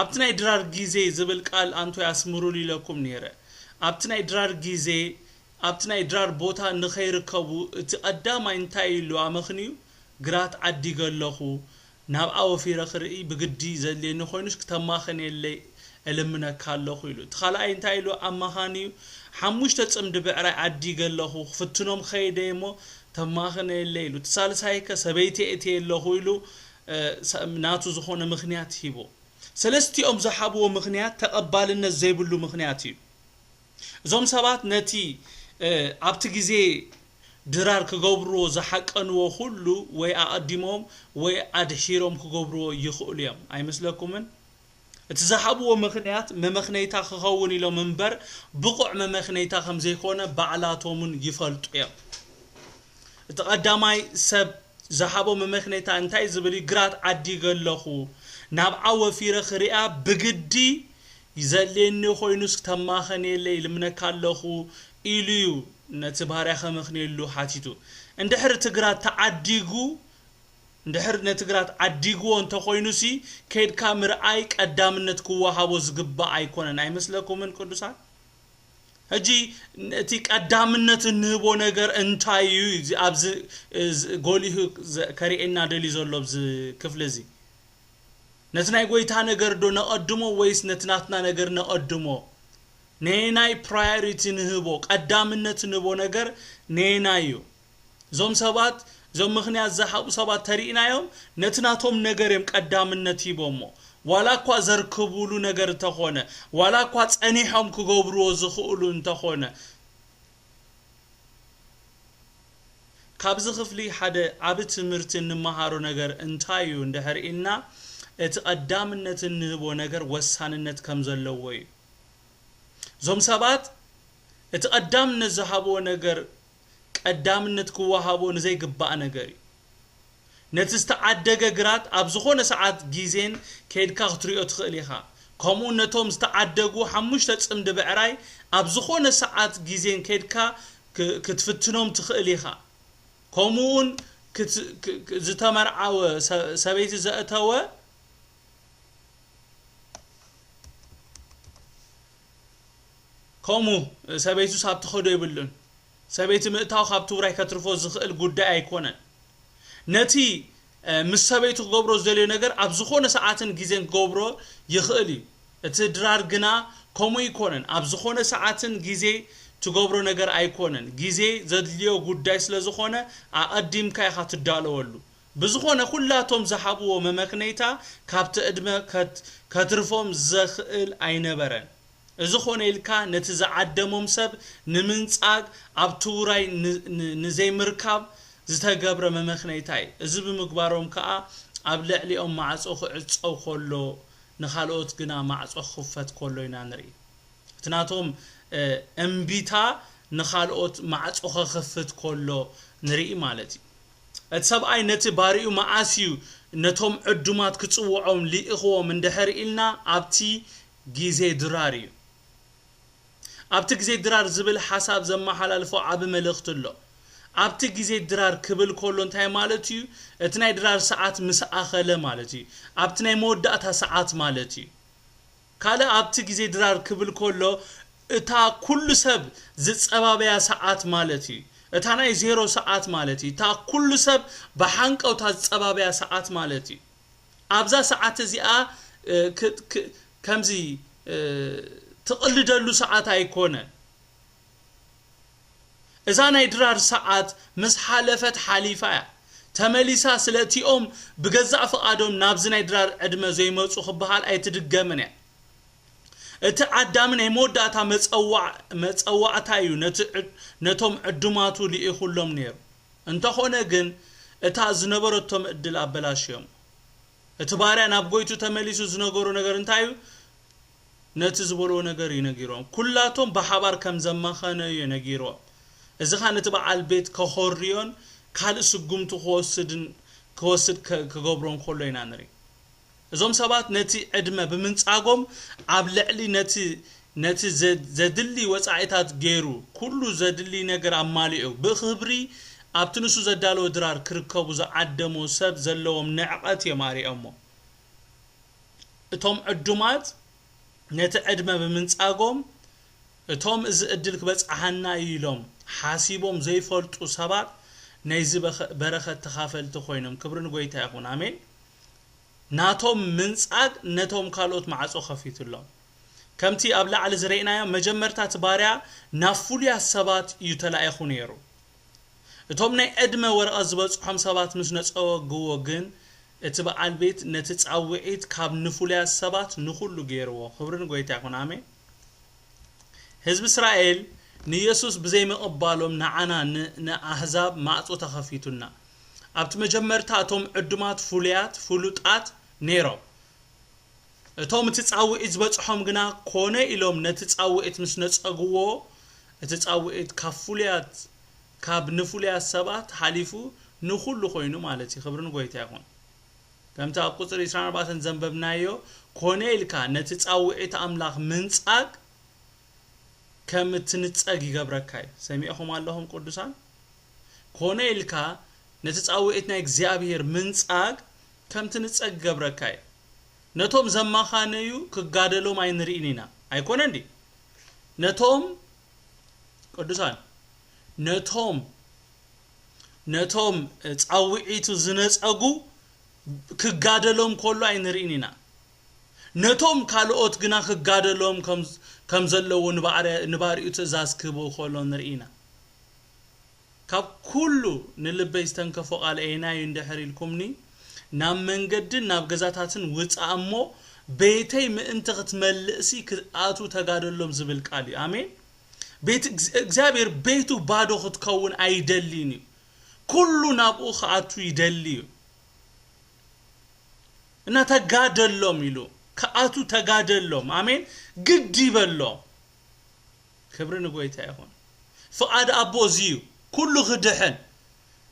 ኣብቲ ናይ ድራር ግዜ ዝብል ቃል ኣንቶ ያስምሩሉ ኢለኩም ነይረ። ኣብቲ ናይ ድራር ግዜ ኣብቲ ናይ ድራር ቦታ ንኸይርከቡ እቲ ቀዳማይ እንታይ ኢሉ ኣመኽንዩ ግራት ዓዲገ ኣለኹ ናብኣ ወፊረ ክርኢ ብግዲ ዘድልየኒ ኮይኑስ ክተማኸነለይ እልምነካ ኣለኹ ኢሉ። እቲ ካልኣይ እንታይ ኢሉ ኣመኻንዩ ሓሙሽተ ጽምዲ ብዕራይ ዓዲገ ኣለኹ ክፍትኖም ከይደ እሞ ተማኸነለይ ኢሉ። እቲ ሳልሳይ ከ ሰበይቲ እትየ ኣለኹ ኢሉ ናቱ ዝኾነ ምኽንያት ሂቡ። ሰለስቲኦም ዝሃብዎ ምኽንያት ተቐባልነት ዘይብሉ ምኽንያት እዩ። እዞም ሰባት ነቲ ኣብቲ ግዜ ድራር ክገብርዎ ዝሓቀንዎ ኩሉ ወይ ኣቐዲሞም ወይ ኣድሒሮም ክገብርዎ ይኽእሉ እዮም ኣይመስለኩምን? እቲ ዝሃብዎ ምኽንያት መመኽነይታ ክኸውን ኢሎም እምበር ብቑዕ መመኽነይታ ከም ዘይኮነ ባዕላቶም እውን ይፈልጡ እዮም። እቲ ቀዳማይ ሰብ ዝሃቦ መመኽነይታ እንታይ ዝብል እዩ? ግራት ዓዲገ ኣለኹ ናብዓ ወፊረ ክሪኣ ብግዲ ዘድልየኒ ኮይኑስ ክተማኸንየለይ ልምነካ ኣለኹ ኢሉ እዩ ነቲ ባርያ ከመኽንየሉ ሓቲቱ። እንድሕር እቲ ግራት ተዓዲጉ፣ እንድሕር ነቲ ግራት ዓዲግዎ እንተኾይኑሲ፣ ከይድካ ምርኣይ ቀዳምነት ክወሃቦ ዝግባእ ኣይኮነን ኣይመስለኩምን ቅዱሳን? ሕጂ እቲ ቀዳምነት እንህቦ ነገር እንታይ እዩ? እዚ ኣብዚ፣ እዚ ጎሊሁ ዘ-፣ ከርእየና ደልዩ ዘሎ ኣብዚ ክፍሊ እዚ። ነቲ ናይ ጎይታ ነገር ዶ ነቐድሞ ወይስ ነቲ ናትና ነገር ነቐድሞ? ነየናይ ፕራዮሪቲ ንህቦ? ቀዳምነት ንህቦ ነገር ነየናይ እዩ? እዞም ሰባት፣ እዞም ምኽንያት ዝሃቡ ሰባት ተሪእናዮም፣ ነቲ ናቶም ነገር እዮም ቀዳምነት ሂቦሞ። ዋላ እኳ ዘርክቡሉ ነገር እንተኾነ፣ ዋላ እኳ ጸኒሖም ክገብርዎ ዝኽእሉ እንተኾነ፣ ካብዚ ክፍሊ ሓደ ዓቢ ትምህርቲ እንመሃሮ ነገር እንታይ እዩ እንድሕር ኢልና፣ እቲ ቀዳምነት እንህቦ ነገር ወሳንነት ከም ዘለዎ እዩ። እዞም ሰባት እቲ ቀዳምነት ዝሃብዎ ነገር ቀዳምነት ክወሃቦ ንዘይግባእ ነገር እዩ። ነቲ ዝተዓደገ ግራት ኣብ ዝኾነ ሰዓት ግዜን ከይድካ ክትሪኦ ትኽእል ኢኻ። ከምኡ ነቶም ዝተዓደጉ ሓሙሽተ ጽምዲ ብዕራይ ኣብ ዝኾነ ሰዓት ግዜን ከይድካ ክ-፣ ክትፍትኖም ትኽእል ኢኻ። ከምኡውን ክት-፣ ክ-፣ ክ-፣ ዝተመርዓወ ሰ-፣ ሰበይቲ ዘእተወ፣ ከምኡ ሰበይቱስ ኣብ ትኸዶ የብሉን። ሰበይቲ ምእታው ካብቲ ውራይ ከትርፎ ዝኽእል ጉዳይ ኣይኮነን። ነቲ፣ እ፣ ምስ ሰበይቱ ክገብሮ ዝደልዮ ነገር ኣብ ዝኾነ ሰዓትን ግዜን ክገብሮ ይኽእል እዩ። እቲ ድራር ግና ከምኡ ኣይኮነን። ኣብ ዝኾነ ሰዓትን ግዜ ትገብሮ ነገር ኣይኮነን። ግዜ ዘድልዮ ጉዳይ ስለ ዝኾነ ኣቐዲምካ ኢኻ ትዳለወሉ። ብዝኾነ ኩላቶም ዝሃብዎ መመኽነይታ ካብቲ ዕድመ ከት-፣ ከትርፎም ዘኽእል ኣይነበረን። እዚ ኾነ ኢልካ ነቲ ዝዓደሞም ሰብ ንምንጻግ ኣብቲ ውራይ ን-፣ ን-፣ ንዘይምርካብ ዝተገብረ መመኽነይታ እዩ። እዚ ብምግባሮም ከኣ ኣብ ልዕሊኦም ማዕጾ ክዕጸው ከሎ ንኻልኦት ግና ማዕጾ ክኽፈት ከሎ ኢና ንርኢ። እቲ ናቶም፣ እ፣ እምቢታ ንኻልኦት ማዕጾ ከኽፍት ከሎ ንርኢ ማለት እዩ። እቲ ሰብኣይ ነቲ ባሪኡ መዓስ እዩ ነቶም ዕዱማት ክጽውዖም ልኢኽዎም እንድሕር ኢልና ኣብቲ ግዜ ድራር እዩ። ኣብቲ ግዜ ድራር ዝብል ሓሳብ ዘመሓላልፎ ዓቢ መልእኽቲ ኣሎ። ኣብቲ ግዜ ድራር ክብል ከሎ እንታይ ማለት እዩ? እቲ ናይ ድራር ሰዓት ምስ ኣኸለ ማለት እዩ። ኣብቲ ናይ መወዳእታ ሰዓት ማለት እዩ። ካልእ ኣብቲ ግዜ ድራር ክብል ከሎ እታ ኩሉ ሰብ ዝጸባበያ ሰዓት ማለት እዩ። እታ ናይ ዜሮ ሰዓት ማለት እዩ። እታ ኩሉ ሰብ ብሓንቀውታ ዝጸባበያ ሰዓት ማለት እዩ። ኣብዛ ሰዓት እዚኣ፣ እ፣ ክ-፣ ክ-፣ ከምዚ፣ እ፣ ትቕልደሉ ሰዓት ኣይኮነን። እዛ ናይ ድራር ሰዓት ምስ ሓለፈት ሓሊፋ እያ። ተመሊሳ ስለ እቲኦም ብገዛእ ፍቓዶም ናብዚ ናይ ድራር ዕድመ ዘይመጹ ክበሃል ኣይትድገምን እያ። እቲ ዓዳሚ ናይ መወዳእታ መጸዋዕ-፣ መጸዋዕታ እዩ ነቲ ዕድ-፣ ነቶም ዕዱማቱ ልኢኹሎም ነይሩ። እንተኾነ ግን እታ ዝነበረቶም ዕድል ኣበላሽዮም። እቲ ባርያ ናብ ጎይቱ ተመሊሱ ዝነገሮ ነገር እንታይ እዩ? ነቲ ዝበልዎ ነገር እዩ ነጊርዎም። ኩላቶም ብሓባር ከም ዘመኸነ እዩ ነጊርዎም። እዚ ኸኣ ነቲ በዓል ቤት ከኾርዮን ካልእ ስጉምቲ ክወስድን፣ ክወስድ ከ-፣ ክገብሮን ከሎ ኢና ንርኢ። እዞም ሰባት ነቲ ዕድመ ብምንጻጎም ኣብ ልዕሊ ነቲ፣ ነቲ ዘ-፣ ዘድሊ ወጻኢታት ገይሩ፣ ኩሉ ዘድሊ ነገር ኣማሊኡ፣ ብኽብሪ ኣብቲ ንሱ ዘዳለወ ድራር ክርከቡ ዝዓደሞ ሰብ ዘለዎም ንዕቐት እዮም ኣሪኦሞ። እቶም ዕዱማት ነቲ ዕድመ ብምንጻጎም፣ እቶም እዚ ዕድል ክበጽሓና እዩ ኢሎም ሓሲቦም ዘይፈልጡ ሰባት ናይዚ በኸ-፣ በረኸት ተኻፈልቲ ኮይኖም። ክብሪ ንጎይታ ይኹን። ኣሜን። ናቶም ምንጻግ ነቶም ካልኦት ማዕጾ ከፊቱሎም። ከምቲ ኣብ ላዕሊ ዝረእናዮ፣ መጀመርታ እቲ ባርያ ናብ ፍሉያት ሰባት እዩ ተላኢኹ ነይሩ። እቶም ናይ ዕድመ ወረቐት ዝበጽሖም ሰባት ምስ ነጸግዎ ግን፣ እቲ በዓል ቤት ነቲ ጻውዒት ካብ ንፍሉያት ሰባት ንኹሉ ገይርዎ። ክብሪ ንጎይታ ይኹን። ኣሜን። ህዝቢ እስራኤል ንየሱስ ብዘይምቕባሎም ንዓና ን-፣ ንኣህዛብ ማዕጾ ተኸፊቱልና። ኣብቲ መጀመርታ እቶም ዕዱማት ፍሉያት፣ ፍሉጣት ነይሮም። እቶም እቲ ጻውዒት ዝበጽሖም ግና ኮነ ኢሎም ነቲ ጻውዒት ምስ ነጸግዎ፣ እቲ ጻውዒት ካብ ፍሉያት፣ ካብ ንፍሉያት ሰባት ሓሊፉ ንኹሉ ኮይኑ ማለት እዩ። ክብሪ ንጎይታ ይኹን። ከምቲ ኣብ ቁጽሪ ዕስራን ኣርባዕተን ዘንበብናዮ፣ ኮነ ኢልካ ነቲ ጻውዒት ኣምላኽ ምንጻግ፣ ከም እትንጸግ ይገብረካ እዩ። ሰሚዕኹም ኣለኹም ቅዱሳን? ኮነ ኢልካ ነቲ ጻውዒት ናይ እግዚኣብሔር ምንጻግ ከም ትንጸግ ይገብረካ እዩ። ነቶም ዘማኻነዩ ክጋደሎም ኣይንርእን ኢና። ኣይኮነን ድዩ? ነቶም ቅዱሳን፣ ነቶም፣ ነቶም ጻውዒቱ ዝነጸጉ ክጋደሎም ከሎ ኣይንርእን ኢና። ነቶም ካልኦት ግና ክጋደሎም ከም፣ ከም ዘለዎ ንባዕረ-፣ ንባሪኡ ትእዛዝ ክህቦ ከሎ ንርኢ ኢና። ካብ ኩሉ ንልበይ ዝተንከፎ ቃል ኣየናይ እዩ እንድሕር ኢልኩምኒ፣ ናብ መንገድን ናብ ገዛታትን ውጻእ እሞ ቤተይ ምእንቲ ክትመልእሲ ክትኣቱ ተጋደሎም ዝብል ቃል እዩ። ኣሜን። ቤት፣ እግዚኣብሔር ቤቱ ባዶ ክትከውን ኣይደልን እዩ። ኩሉ ናብኡ ክኣቱ ይደሊ እዩ። እና ተጋደሎም ኢሉ ክኣቱ ተጋደሎም። ኣሜን። ግድ ይበሎ። ክብሪ ንጎይታ ይኹን። ፍቓድ ኣቦ እዚ እዩ። ኩሉ ክድሕን፣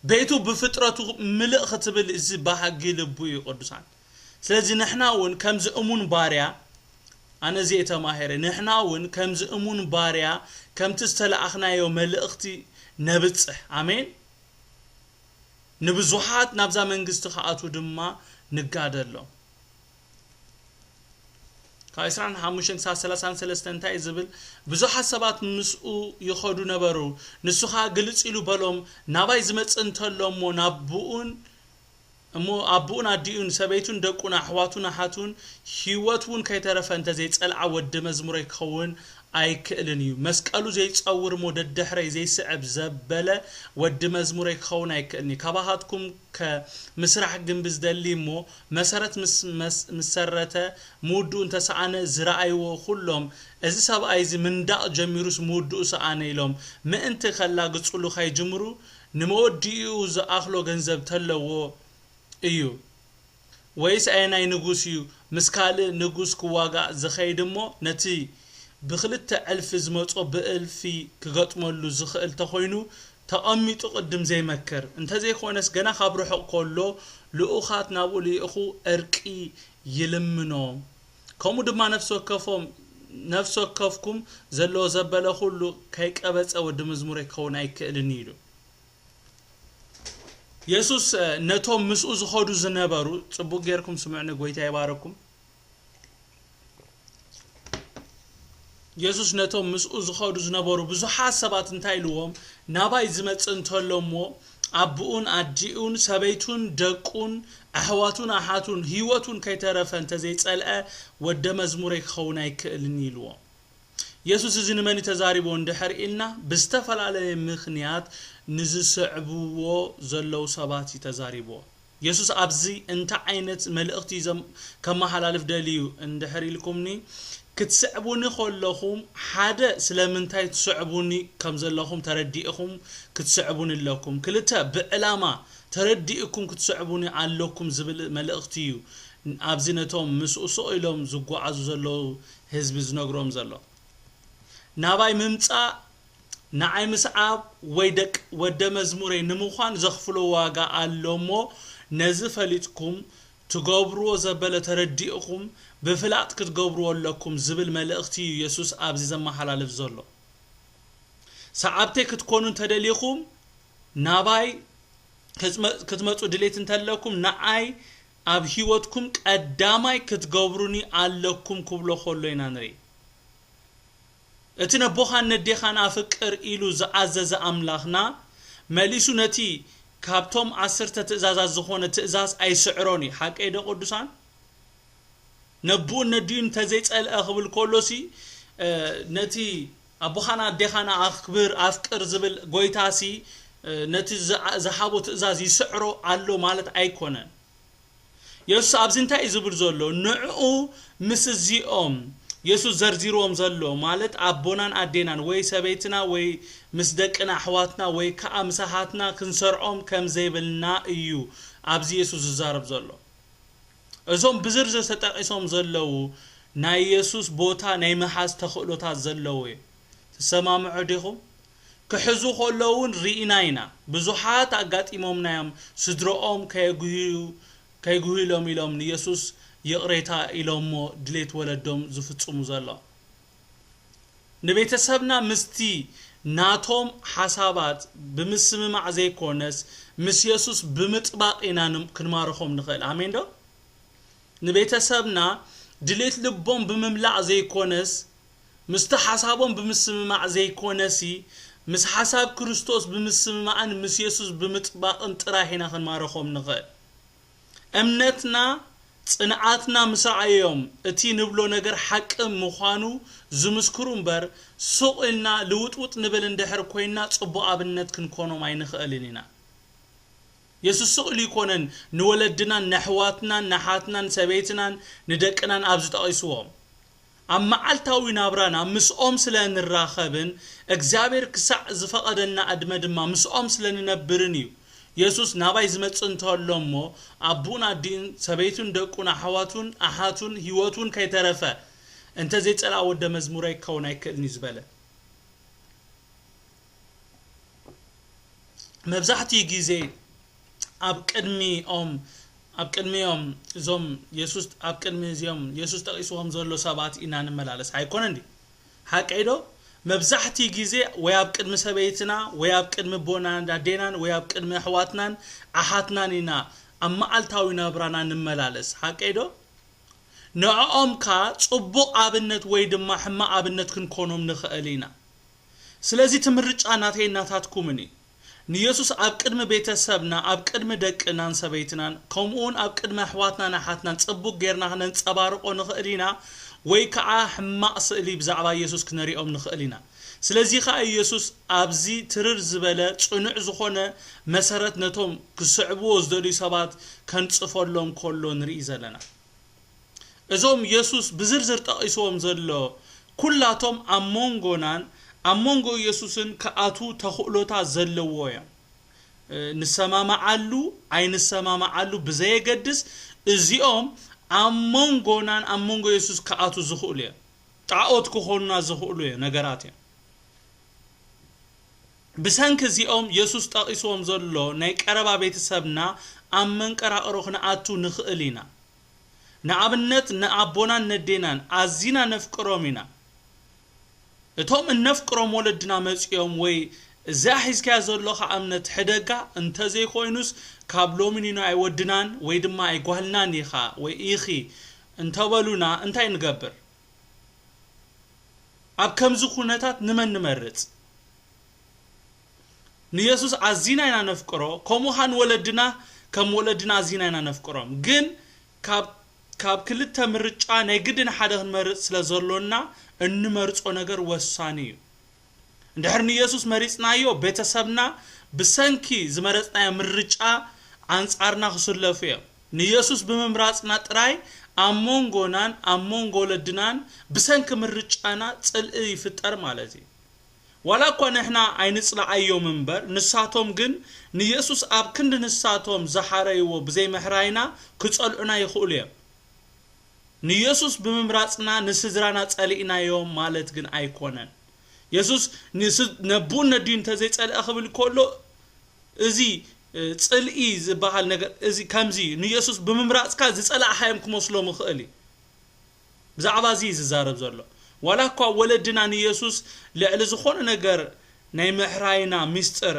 ቤቱ ብፍጥረቱ ምልእ ክትብል እዚ ባህጊ ልቡ እዩ ቅዱሳን። ስለዚ ንሕና እውን ከምዚ እሙን ባርያ፣ ኣነ እዚ እየ ተማሂረ፣ ንሕና እውን ከምዚ እሙን ባርያ ከምቲ ዝተላኣኽናዮ መልእኽቲ ነብጽሕ። ኣሜን። ንብዙሓት ናብዛ መንግስቲ ክኣቱ ድማ ንጋደሎም። ካብ ዕስራን ሓሙሽተን ክሳብ ሰላሳን ሰለስተን እንታይ እዩ ዝብል? ብዙሓት ሰባት ምስኡ ይኸዱ ነበሩ። ንሱ ኸኣ ግልጽ ኢሉ በሎም፣ ናባይ ዝመጽእ እንተሎ እሞ ናብኡን፣ እሞ ኣቦኡን ኣዲኡን ሰበይቱን ደቁን ኣሕዋቱን ኣሓቱን ህይወት እውን ከይተረፈ እንተዘይጸልዓ ወዲ መዝሙረይ ክኸውን ኣይክእልን እዩ። መስቀሉ ዘይጸውር እሞ ደድሕረይ ዘይስዕብ ዘበለ ወዲ መዝሙረይ ክኸውን ኣይክእልን እዩ። ካባኻትኩም ከ ምስራሕ ግንቢ ዝደሊ እሞ መሰረት ምስ፣ መስ-፣ ምስ ሰረተ ምውድኡ እንተሰኣነ ዝረኣይዎ ኩሎም፣ እዚ ሰብኣይ እዚ ምንዳቕ ጀሚሩስ ምውድኡ ሰኣነ ኢሎም ምእንቲ ከላግጹሉ ከይጅምሩ ንመወዲኡ ዝኣኽሎ ገንዘብ ተለዎ እዩ። ወይስ ኣየናይ ንጉስ እዩ ምስ ካልእ ንጉስ ክዋጋእ ዝኸይድ እሞ ነቲ ብኽልተ ዕልፊ ዝመጾ ብእልፊ ክገጥመሉ ዝኽእል ተኾይኑ ተቐሚጡ ቅድም ዘይመክር? እንተዘይኮነስ ገና ካብ ርሑቕ ከሎ ልኡኻት ናብኡ ልኢኹ ዕርቂ ይልምኖ። ከምኡ ድማ ነፍሲ ወከፎም፣ ነፍሲ ወከፍኩም ዘለዎ ዘበለ ኩሉ ከይቀበጸ ወዲ መዝሙረይ ክኸውን ኣይክእልን እዩ ኢሉ። የሱስ፣ እ፣ ነቶም ምስኡ ዝኸዱ ዝነበሩ፣ ጽቡቕ ጌርኩም ስምዑኒ፣ ጎይታ ይባረኩም። የሱስ ነቶም ምስኡ ዝኸዱ ዝነበሩ ብዙሓት ሰባት እንታይ ኢልዎም? ናባይ ዝመጽእ እንተሎ እሞ ኣቦኡን ኣዲኡን ሰበይቱን ደቁን ኣሕዋቱን ኣሓቱን ህይወቱን ከይተረፈ እንተዘይጸልአ ወደ መዝሙረይ ክኸውን ኣይክእልን ኢልዎም። የሱስ እዚ ንመን እዩ ተዛሪብዎ እንድሕር ኢልና፣ ብዝተፈላለየ ምኽንያት ንዝስዕብዎ ዘለዉ ሰባት እዩ ተዛሪብዎ። የሱስ ኣብዚ እንታይ ዓይነት መልእኽቲ እዩ ዘም-፣ ከመሓላልፍ ደልዩ እንድሕር ኢልኩምኒ፣ ክትስዕቡኒ ከለኹም፣ ሓደ፣ ስለምንታይ ትስዕቡኒ ከም ዘለኹም ተረዲእኹም ክትስዕቡኒ ኣለኩም። ክልተ፣ ብዕላማ ተረዲእኩም ክትስዕቡኒ ኣለኩም ዝብል መልእኽቲ እዩ ኣብዚ ነቶም ምስኡ ስቕ ኢሎም ዝጓዓዙ ዘለዉ ህዝቢ ዝነግሮም ዘሎ። ናባይ ምምጻእ፣ ንዓይ ምስዓብ ወይ ደቅ ወደ መዝሙረይ ንምዃን ዘኽፍሎ ዋጋ ኣሎ እሞ፣ ነዚ ፈሊጥኩም ትገብርዎ ዘበለ ተረዲእኹም ብፍላጥ ክትገብርዎ ኣለኩም ዝብል መልእኽቲ እዩ የሱስ ኣብዚ ዘመሓላልፍ ዘሎ። ሰዓብተይ ክትኮኑ እንተደሊኹም፣ ናባይ ክትመ-፣ ክትመጹ ድሌት እንተለኩም፣ ንዓይ ኣብ ህይወትኩም ቀዳማይ ክትገብሩኒ ኣለኩም ክብሎ ከሎ ኢና ንርኢ። እቲ ነቦኻን ነዴኻን ኣፍቅር ኢሉ ዝኣዘዘ ኣምላኽና፣ መሊሱ ነቲ ካብቶም ዓሰርተ ትእዛዛት ዝኾነ ትእዛዝ ኣይስዕሮን እዩ። ሓቀይ ዶ ቅዱሳን? ነቦኡን ነዲኡን እንተዘይጸልአ ክብል ከሎሲ፣ እ፣ ነቲ ኣቦኻን ኣዴኻን ኣኽብር፣ ኣፍቅር ዝብል ጎይታሲ፣ እ፣ ነቲ ዝኣ-፣ ዝሃቦ ትእዛዝ ይስዕሮ ኣሎ ማለት ኣይኮነን። የሱስ ኣብዚ እንታይ እዩ ዝብል ዘሎ? ንዕኡ ምስ እዚኦም፣ የሱስ ዘርዚርዎም ዘሎ፣ ማለት ኣቦናን ኣዴናን ወይ ሰበይትና ወይ ምስ ደቅና ኣሕዋትና ወይ ከኣ ምስ ኣሓትና ክንሰርዖም ከም ዘይብልና እዩ ኣብዚ የሱስ ዝዛረብ ዘሎ። እዞም ብዝርዝር ተጠቒሶም ዘለዉ ናይ የሱስ ቦታ ናይ ምሓዝ ተኽእሎታት ዘለዎ እዩ። ትሰማምዑ ዲኹም? ክሕዙ ከለዉ እውን ርኢና ኢና። ብዙሓት ኣጋጢሞምና እዮም። ስድረኦም ከየጉህዩ፣ ከይጉህሎም ኢሎም ንየሱስ ይቕሬታ ኢሎሞ ድሌት ወለዶም ዝፍጽሙ ዘሎ። ንቤተሰብና ምስቲ ናቶም ሓሳባት ብምስምማዕ ዘይኮነስ፣ ምስ የሱስ ብምጥባቕ ኢና ንም-፣ ክንማርኾም ንኽእል። ኣሜን ዶ? ንቤተሰብና ድሌት ልቦም ብምምላእ ዘይኮነስ፣ ምስቲ ሓሳቦም ብምስምማዕ ዘይኮነሲ፣ ምስ ሓሳብ ክርስቶስ ብምስምማዕን ምስ የሱስ ብምጥባቕን ጥራሕ ኢና ክንማርኾም ንኽእል። እምነትና፣ ጽንዓትና ምስ ረኣዮም፣ እቲ ንብሎ ነገር ሓቂ ምዃኑ ዝምስክሩ እምበር፣ ሱቕ ኢልና ልውጥውጥ ንብል እንድሕር ኮይንና፣ ጽቡቕ ኣብነት ክንኮኖም ኣይንኽእልን ኢና። የሱስ ስቕ ኢሉ ኣይኮነን ንወለድናን፣ ነሕዋትናን፣ ነሓትናን፣ ሰበይትናን፣ ንደቅናን ኣብዚ ጠቒስዎም። ኣብ መዓልታዊ ናብራና ምስኦም ስለ ንራኸብን፣ እግዚኣብሔር ክሳዕ ዝፈቐደልና ዕድመ ድማ ምስኦም ስለ ንነብርን እዩ። የሱስ ናባይ ዝመጽእ እንተሎ እሞ፣ ኣቡኡን ኣዲኡን፣ ሰበይቱን ደቁን፣ ኣሕዋቱን ኣሓቱን፣ ህይወቱን ከይተረፈ፣ እንተ ዘይጸልኣ ወደ መዝሙረይ ክኸውን ኣይክእልን እዩ ዝበለ። መብዛሕትኡ ግዜ ኣብ ቅድሚኦም፣ ኣብ ቅድሚኦም እዞም የሱስ፣ ኣብ ቅድሚ እዚኦም የሱስ ጠቒስዎም ዘሎ ሰባት ኢና ንመላለስ። ኣይኮነን ድዩ? ሓቀይ ዶ? መብዛሕትኡ ግዜ ወይ ኣብ ቅድሚ ሰበይትና፣ ወይ ኣብ ቅድሚ ኣቦናን ኣዴናን፣ ወይ ኣብ ቅድሚ ኣሕዋትናን ኣሓትናን ኢና ኣብ መዓልታዊ ናብራና ንመላለስ። ሓቀይ ዶ? ንዕኦም ከኣ ጽቡቕ ኣብነት ወይ ድማ ሕማቕ ኣብነት ክንኮኖም ንኽእል ኢና። ስለዚ እቲ ምርጫ ናተይን ናታትኩምን እዩ። ንየሱስ ኣብ ቅድሚ ቤተሰብና፣ ኣብ ቅድሚ ደቅናን ሰበይትናን፣ ከምኡውን ኣብ ቅድሚ ኣሕዋትናን ኣሓትናን ጽቡቕ ጌርና ክነንጸባርቖ ንኽእል ኢና፣ ወይ ከኣ ሕማቕ ስእሊ ብዛዕባ የሱስ ክነሪኦም ንኽእል ኢና። ስለዚ ከኣ የሱስ ኣብዚ ትርር ዝበለ ጽኑዕ ዝኾነ መሰረት ነቶም ክስዕብዎ ዝደልዩ ሰባት ከንጽፈሎም ከሎ ንርኢ ዘለና። እዞም የሱስ ብዝርዝር ጠቒስዎም ዘሎ ኩላቶም ኣብ መንጎናን ኣብ መንጎ የሱስን ክኣትዉ ተኽእሎታት ዘለዎ እዮም። እ፣ ንሰማማዓሉ ኣይንሰማማዓሉ ብዘየገድስ፣ እዚኦም ኣብ መንጎናን ኣብ መንጎ የሱስ ክኣትዉ ዝኽእሉ እዮም። ጣዖት ክኾኑና ዝኽእሉ እዮም፣ ነገራት እዮም። ብሰንኪ እዚኦም የሱስ ጠቒስዎም ዘሎ ናይ ቀረባ ቤተሰብና ኣብ መንቀራቕሮ ክንኣቱ ንኽእል ኢና። ንኣብነት ንኣቦናን ነዴናን ኣዚና ነፍቅሮም ኢና። እቶም እነፍቅሮም ወለድና መጺኦም ወይ እዛ ሒዝካያ ዘሎኻ እምነት ሕደጋ፣ እንተዘይኮይኑስ ካብ ሎሚ ንኖ ኣይወድናን ወይ ድማ ኣይጓልናን ኢኻ ወይ ኢኺ እንተበሉና እንታይ ንገብር? ኣብ ከምዚ ኩነታት ንመን ንመርጽ? ንየሱስ ኣዚና ኢና ነፍቅሮ፣ ከምኡ ኸኣ ንወለድና ከም ወለድና ኣዚና ኢና ነፍቅሮም። ግን ካብ፣ ካብ ክልተ ምርጫ ናይ ግድን ሓደ ክንመርጽ ስለ ዘሎና፣ እንመርጾ ነገር ወሳኒ እዩ። እንድሕር ንየሱስ መሪጽናዮ፣ ቤተሰብና ብሰንኪ ዝመረጽናዮ ምርጫ ኣንጻርና ክስለፉ እዮም። ንየሱስ ብምምራጽና ጥራይ ኣብ መንጎናን ኣብ መንጎ ወለድናን ብሰንኪ ምርጫና ጽልኢ ይፍጠር ማለት እዩ። ዋላ እኳ ንሕና ኣይንጽልኣዮም እምበር፣ ንሳቶም ግን ንየሱስ ኣብ ክንዲ ንሳቶም ዝሓረይዎ ብዘይምሕራይና ክጸልኡና ይኽእሉ እዮም። ንየሱስ ብምምራጽና ንስድራና ጸሊእናዮም ማለት ግን ኣይኮነን። የሱስ ንስ-፣ ነቡን ነዲኡን እንተዘይጸልአ ክብል ከሎ፣ እዚ፣ እ፣ ጽልኢ ዝበሃል ነገር፣ እዚ ከምዚ እዩ። ንየሱስ ብምምራጽካ ዝጸላእኻዮም ክመስሎም ይኽእል እዩ። ብዛዕባ እዚ እዩ ዝዛረብ ዘሎ። ዋላ እኳ ወለድና ንየሱስ ልዕሊ ዝኾነ ነገር ናይ ምሕራይና ምስጢር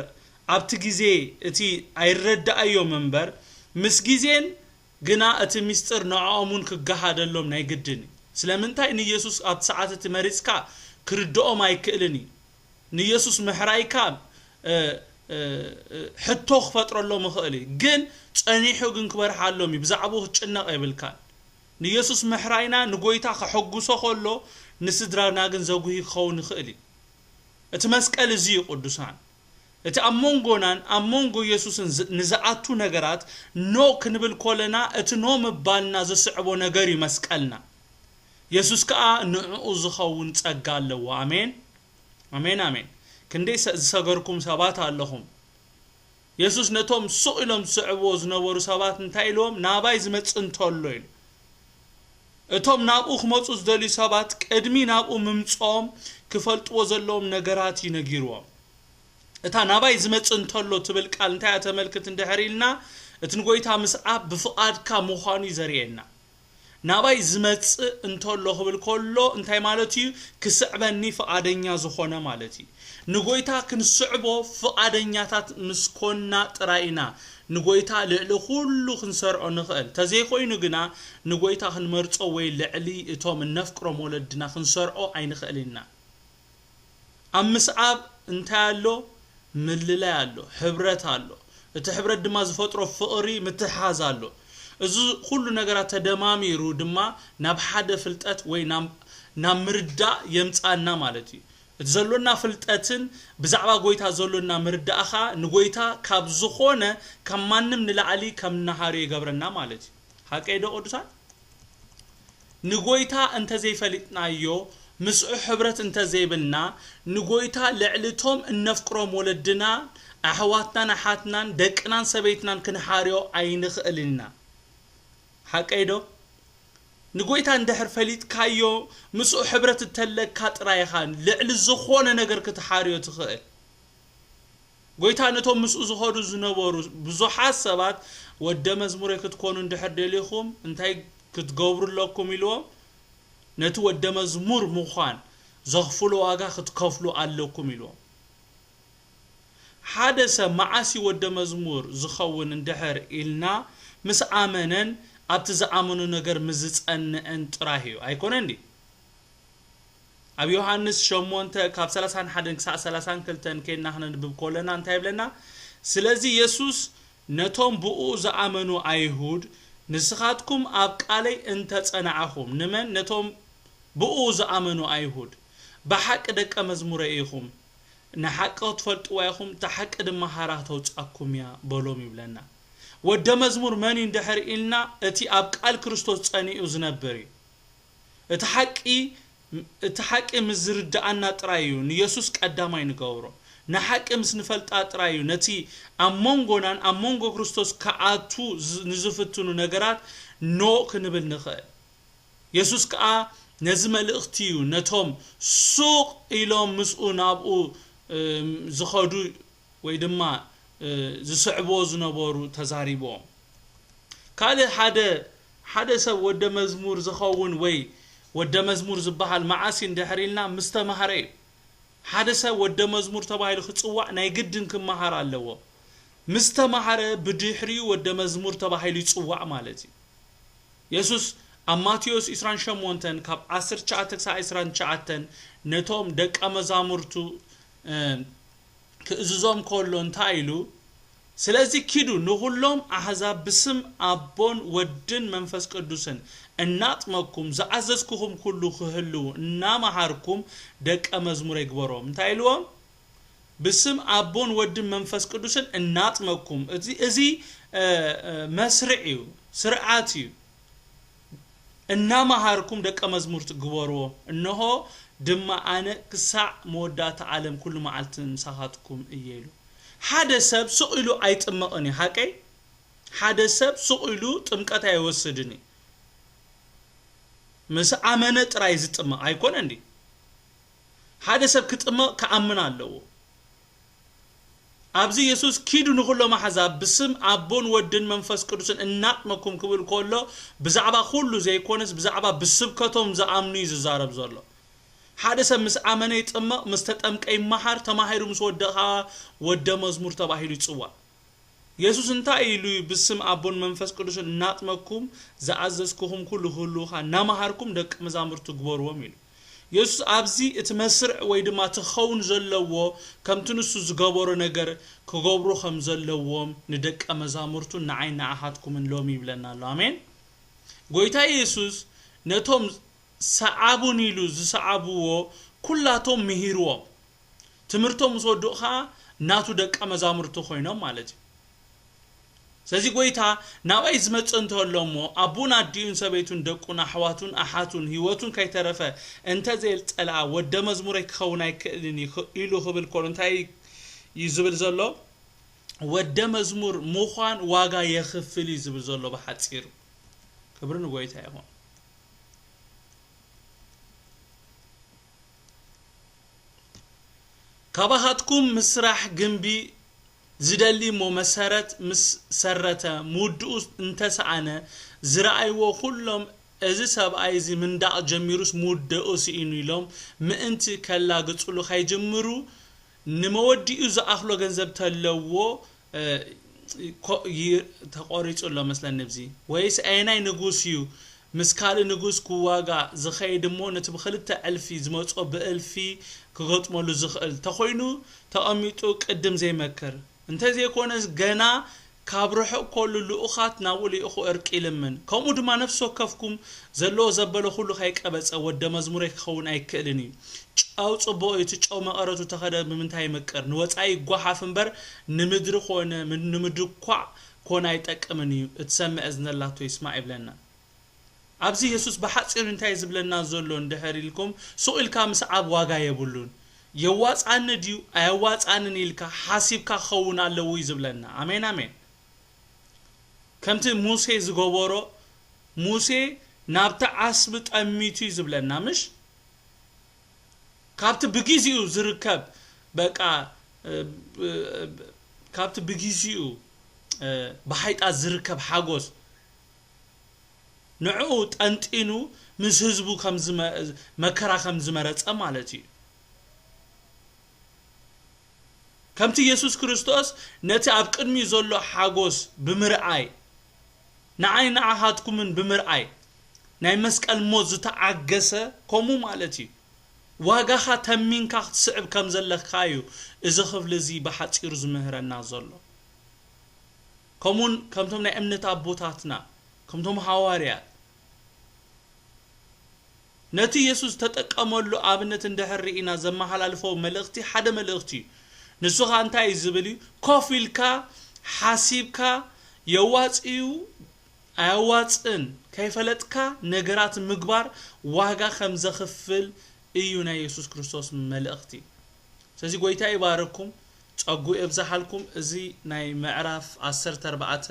ኣብቲ ግዜ እቲ ኣይረዳኣዮም እምበር፣ ምስ ግዜን ግና እቲ ምስጢር ንዕኦም እውን ክገሃደሎም ናይ ግድን እዩ። ስለምንታይ ንየሱስ ኣብቲ ሰዓት እቲ መሪጽካ ክርድኦም ኣይክእልን እዩ። ንየሱስ ምሕራይካ፣ እ፣ እ፣ እ፣ ሕቶ ክፈጥረሎም ይኽእል እዩ። ግን ጸኒሑ ግን ክበርሃሎም እዩ። ብዛዕባኡ ክትጭነቕ የብልካን። ንየሱስ ምሕራይና ንጎይታ ከሐጉሶ ከሎ፣ ንስድራና ግን ዘጉሂ ክኸውን ይኽእል እዩ። እቲ መስቀል እዚ እዩ፣ ቅዱሳን። እቲ ኣብ መንጎናን ኣብ መንጎ የሱስን ዝ-፣ ንዝኣቱ ነገራት ኖ ክንብል ከለና፣ እቲ ኖ ምባልና ዘስዕቦ ነገር እዩ መስቀልና። የሱስ ከኣ ንዕኡ ዝኸውን ጸጋ ኣለዎ። ኣሜን፣ ኣሜን፣ ኣሜን። ክንደይ ሰ-፣ ዝሰገርኩም ሰባት ኣለኹም። የሱስ ነቶም ስቕ ኢሎም ዝስዕብዎ ዝነበሩ ሰባት እንታይ ኢልዎም? ናባይ ዝመጽእ እንተሎ ኢሉ። እቶም ናብኡ ክመጹ ዝደልዩ ሰባት ቅድሚ ናብኡ ምምጽኦም ክፈልጥዎ ዘለዎም ነገራት እዩ ነጊርዎም። እታ ናባይ ዝመጽእ እንተሎ ትብል ቃል እንታይ እያ ተመልክት እንድሕር ኢልና፣ እቲ ንጎይታ ምስዓብ ብፍቓድካ ምዃኑ እዩ ዘርእየና። ናባይ ዝመጽእ እንተሎ ክብል ከሎ እንታይ ማለት እዩ? ክስዕበኒ ፍቓደኛ ዝኾነ ማለት እዩ። ንጎይታ ክንስዕቦ ፍቓደኛታት ምስ ኮና ጥራይ ኢና ንጎይታ ልዕሊ ኩሉ ክንሰርዖ ንኽእል። ተዘይኮይኑ ግና ንጎይታ ክንመርጾ ወይ ልዕሊ እቶም እነፍቅሮም ወለድና ክንሰርዖ ኣይንኽእል ኢና። ኣብ ምስዓብ እንታይ ኣሎ? ምልላይ ኣሎ፣ ሕብረት ኣሎ። እቲ ሕብረት ድማ ዝፈጥሮ ፍቕሪ፣ ምትሕሓዝ ኣሎ። እዚ ኩሉ ነገራት ተደማሚሩ ድማ ናብ ሓደ ፍልጠት ወይ ናብ፣ ናብ ምርዳእ የምጻና ማለት እዩ። እቲ ዘሎና ፍልጠትን ብዛዕባ ጎይታ ዘሎና ምርዳእ ኸኣ ንጎይታ ካብ ዝኾነ ካብ ማንም ንላዕሊ ከም ንሃርዮ ይገብረና ማለት እዩ። ሓቀይ ዶ ቅዱሳን? ንጎይታ እንተዘይፈሊጥናዮ፣ ምስኡ ሕብረት እንተዘይብልና፣ ንጎይታ ልዕሊ እቶም እነፍቅሮም ወለድና፣ ኣሕዋትናን ኣሓትናን፣ ደቅናን ሰበይትናን ክንሓርዮ ኣይንኽእልን ኢና። ሓቀይ ዶ? ንጎይታ እንድሕር ፈሊጥካዮ፣ ምስኡ ሕብረት እተለካ ጥራይ ኢኻ ልዕሊ ዝኾነ ነገር ክትሓርዮ ትኽእል። ጎይታ ነቶም ምስኡ ዝኸዱ ዝነበሩ ብዙሓት ሰባት፣ "ወደ መዝሙረይ ክትኮኑ እንድሕር ደሊኹም፣ እንታይ ክትገብሩ ኣለኩም?" ኢልዎም። "ነቲ ወደ መዝሙር ምዃን ዘኽፍሎ ዋጋ ክትከፍሉ ኣለኩም" ኢልዎም። ሓደ ሰብ መዓስ እዩ ወደ መዝሙር ዝኸውን እንድሕር ኢልና፣ ምስ ኣመነን ኣብቲ ዝኣመኖ ነገር ምስ ዝጸንዕን ጥራይ እዩ። ኣይኮነን ድዩ? ኣብ ዮሃንስ ሸሞንተ ካብ ሰላሳን ሓደን ክሳዕ ሰላሳን ክልተን ኬድና ክነንብብ ከለና እንታይ ይብለና? "ስለዚ የሱስ ነቶም ብኡ ዝኣመኑ ኣይሁድ፣ ንስኻትኩም ኣብ ቃለይ እንተ ጸናዕኹም"፣ ንመን? ነቶም ብኡ ዝኣመኑ ኣይሁድ፣ "ብሓቂ ደቀ መዝሙረይ ኢኹም፣ ንሓቂ ክትፈልጥዋ ኢኹም፣ እታ ሓቂ ድማ ሃራ ክተውጻኩም እያ" በሎም ይብለና። ወደ መዝሙር መን እዩ እንድሕር ኢልና፣ እቲ ኣብ ቃል ክርስቶስ ጸኒኡ ዝነብር እዩ። እቲ ሓቂ፣ እቲ ሓቂ ምስ ዝርድኣና ጥራይ እዩ ንየሱስ ቀዳማይ ንገብሮ። ንሓቂ ምስ ንፈልጣ ጥራይ እዩ ነቲ ኣብ መንጎናን ኣብ መንጎ ክርስቶስ ክኣቱ ዝ-፣ ንዝፍትኑ ነገራት ኖእ ክንብል ንኽእል። የሱስ ከኣ ነዚ መልእኽቲ እዩ ነቶም ሱቕ ኢሎም ምስኡ ናብኡ፣ እም፣ ዝኸዱ ወይ ድማ፣ እ፣ ዝስዕብዎ ዝነበሩ ተዛሪብዎም። ካልእ ሓደ፣ ሓደ ሰብ ወደ መዝሙር ዝኸውን ወይ ወደ መዝሙር ዝበሃል መዓስ እዩ እንድሕር ኢልና፣ ምስ ተማህረ እዩ። ሓደ ሰብ ወደ መዝሙር ተባሂሉ ክጽዋዕ ናይ ግድን ክመሃር ኣለዎ። ምስ ተማህረ ብድሕሪኡ ወደ መዝሙር ተባሂሉ ይጽዋዕ ማለት እዩ። የሱስ ኣብ ማቴዎስ ዕስራን ሸሞንተን ካብ ዓሰርተ ትሽዓተ ክሳብ ዕስራን ትሽዓተን ነቶም ደቀ መዛሙርቱ፣ እ፣ ክእዝዞም ከሎ እንታይ ኢሉ? "ስለዚ ኪዱ ንኹሎም ኣሕዛብ ብስም ኣቦን ወድን መንፈስ ቅዱስን እናጥመቅኩም ዝኣዘዝኩኹም ኩሉ ክህልዉ እናመሃርኩም ደቀ መዝሙረይ ግበሮም" እንታይ ኢልዎም? "ብስም ኣቦን ወድን መንፈስ ቅዱስን እናጥመቅኩም"። እዚ፣ እዚ፣ እ፣ እ፣ መስርዕ እዩ፣ ስርዓት እዩ። "እናመሃርኩም ደቀ መዝሙርት ግበርዎ፣ እንሆ ድማ ኣነ ክሳዕ መወዳእታ ዓለም ኩሉ መዓልቲ ምሳኻትኩም እየ" ኢሉ። ሓደ ሰብ ስቕ ኢሉ ኣይጥመቕን እዩ፣ ሓቀይ? ሓደ ሰብ ስቕ ኢሉ ጥምቀት ኣይወስድን እዩ። ምስ ኣመነ ጥራይ ዝጥመቕ ኣይኮነን ድዩ? ሓደ ሰብ ክጥመቕ ክኣምን ኣለዎ። ኣብዚ የሱስ "ኪዱ ንኹሎም ኣሕዛብ ብስም ኣቦን ወድን መንፈስ ቅዱስን እናጥመኩም" ክብል ከሎ፣ ብዛዕባ ኩሉ ዘይኮነስ፣ ብዛዕባ ብስብከቶም ዝኣምኑ እዩ ዝዛረብ ዘሎ። ሓደ ሰብ ምስ ኣመነ ይጥመቕ፣ ምስ ተጠምቀ ይመሃር፣ ተማሂሩ ምስ ወደቐ ኸኣ ወደ መዝሙር ተባሂሉ ይጽዋዕ። የሱስ እንታይ ኢሉ እዩ? "ብስም ኣቦን መንፈስ ቅዱስን እናጥመኩም ዝኣዘዝኩኹም ኩሉ ክህልውኻ እናመሃርኩም ደቂ መዛሙርቱ ግበርዎም" ኢሉ። የሱስ ኣብዚ እቲ መስርዕ ወይ ድማ እቲ ክኸውን ዘለዎ፣ ከምቲ ንሱ ዝገበሮ ነገር ክገብሩ ከም ዘለዎም ንደቀ መዛሙርቱ ንዓይ ንዓኻትኩምን ሎሚ ይብለና ኣሎ። ኣሜን። ጎይታ የሱስ ነቶም ሰዓቡን ኢሉ ዝሰዓብዎ ኩላቶም ምሂርዎም። ትምህርቶም ምስ ወድኡ ኸዓ ናቱ ደቀ መዛሙርቱ ኮይኖም ማለት እዩ። ስለዚ ጎይታ ናባይ ዝመጽእ እንተሎ እሞ ኣቡን ኣዲኡን ሰበይቱን ደቁን ኣሕዋቱን ኣሓቱን ህይወቱን ከይተረፈ እንተዘየጸልኣ ወደ መዝሙረይ ክኸውን ኣይክእልን እዩ ኢሉ ክብል ከሎ እንታይ እዩ ዝብል ዘሎ? ወደ መዝሙር ምዃን ዋጋ የኽፍል እዩ ዝብል ዘሎ ብሓጺሩ። ክብሪ ንጎይታ ይኹን። ካባኻትኩም ምስራሕ ግንቢ ዝደሊ እሞ መሰረት ምስ ሰረተ ምውድኡ እንተሰኣነ ዝረኣይዎ ኩሎም እዚ ሰብኣይ እዚ ምንዳቕ ጀሚሩስ ምውደኡ ስኢኑ ኢሎም ምእንቲ ከላግጽሉ ከይጅምሩ ንመወዲኡ ዝኣኽሎ ገንዘብ ተለዎ ተቆሪጹ ኣሎ መስለኒ። እዚ ወይስ ኣይናይ ንጉስ እዩ ምስ ካልእ ንጉስ ክዋጋ ዝኸይድ እሞ ነቲ ብክልተ ዕልፊ ዝመጾ ብእልፊ ክገጥመሉ ዝኽእል ተኾይኑ ተቐሚጡ ቅድም ዘይመክር እንተዘይኮነስ ገና ካብ ርሑቕ ከሉ ልኡኻት ናብኡ ልኢኹ እርቂ ይልምን። ከምኡ ድማ ነፍሲ ወከፍኩም ዘለዎ ዘበለ ኩሉ ከይቀበጸ ወደ መዝሙረይ ክኸውን ኣይክእልን እዩ። ጨው ጽቡቕ እዩ፣ እቲ ጨው መቐረቱ ተኸደ ብምንታይ ይምቅር? ንወጻኢ ይጓሓፍ እምበር ንምድሪ ኮነ ንምድኳዕ ኮነ ኣይጠቅምን እዩ። እትሰምዕ እዝኒ ዘላቶ ይስማዕ ይብለና። ኣብዚ የሱስ ብሓጺሩ እንታይ ዝብለና ዘሎ እንድሕር ኢልኩም ሱቕ ኢልካ ምስዓብ ዋጋ የብሉን። የዋጻኒ ድዩ ኣየዋጻንን ኢልካ ሓሲብካ ክኸውን ኣለዎ እዩ ዝብለና። ኣሜን ኣሜን። ከምቲ ሙሴ ዝገበሮ ሙሴ ናብቲ ዓስቢ ጠሚቱ እዩ ዝብለና ምሽ ካብቲ ብግዜኡ ዝርከብ በቃ ካብቲ ብግዜኡ ብሓይጣ ዝርከብ ሓጎስ ንዕኡ ጠንጢኑ ምስ ህዝቡ መከራ ከም ዝመረጸ ማለት እዩ። ከምቲ የሱስ ክርስቶስ ነቲ ኣብ ቅድሚኡ ዘሎ ሓጎስ ብምርኣይ ንዓይ ንዓኻትኩምን ብምርኣይ ናይ መስቀል ሞት ዝተዓገሰ ከምኡ ማለት እዩ። ዋጋኻ ተሚንካ ክትስዕብ ከም ዘለካ እዩ እዚ ክፍሊ እዚ ብሓጺሩ ዝምህረና ዘሎ። ከምኡን ከምቶም ናይ እምነት ኣቦታትና ከምቶም ሃዋርያት ነቲ የሱስ ዝተጠቀመሉ ኣብነት እንድሕር ርኢና ዘመሓላልፎ መልእኽቲ ሓደ መልእኽቲ እዩ። ንሱ ኸኣ እንታይ እዩ ዝብል እዩ? ኮፍ ኢልካ ሓሲብካ የዋጽእ እዩ ኣየዋጽእን ከይፈለጥካ ነገራት ምግባር ዋጋ ከም ዘኽፍል እዩ ናይ የሱስ ክርስቶስ መልእኽቲ። ስለዚ ጎይታ ይባርኩም፣ ጸጉ የብዝሓልኩም። እዚ ናይ ምዕራፍ ዓሰርተ ኣርባዕተ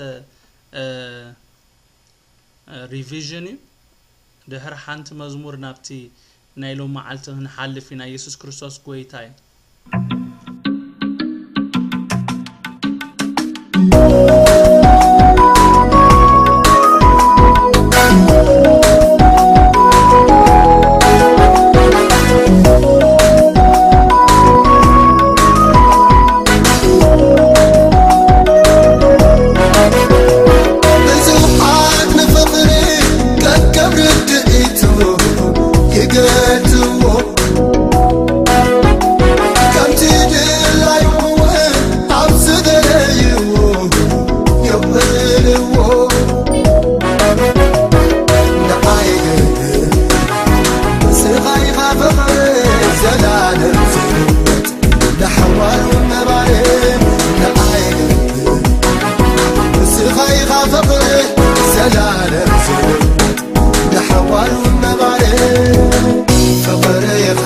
ሪቪዥን እዩ። ድሕሪ ሓንቲ መዝሙር ናብቲ ናይ ሎም መዓልቲ ክንሓልፍ ኢና። የሱስ ክርስቶስ ጎይታ እዩ። ብዙሓት ንፍቕሪ ከከም ርድኢቱ ይገልጽዎ። ከምቲ ድላዩ እውን ኣብ ዝደለይዎ የውዕልዎ። ንዓይ ግን ንስኻ ኢኻ ፍቕሪ ዘላለም ዝህይወት ንሓዋሩ ነባሪ ንዓይ ንስኻ ኢኻ ፍቕሪ ዘላለም ዝህይወት ንሓዋሩ ነባሪ ፍቕሪ ኢኻ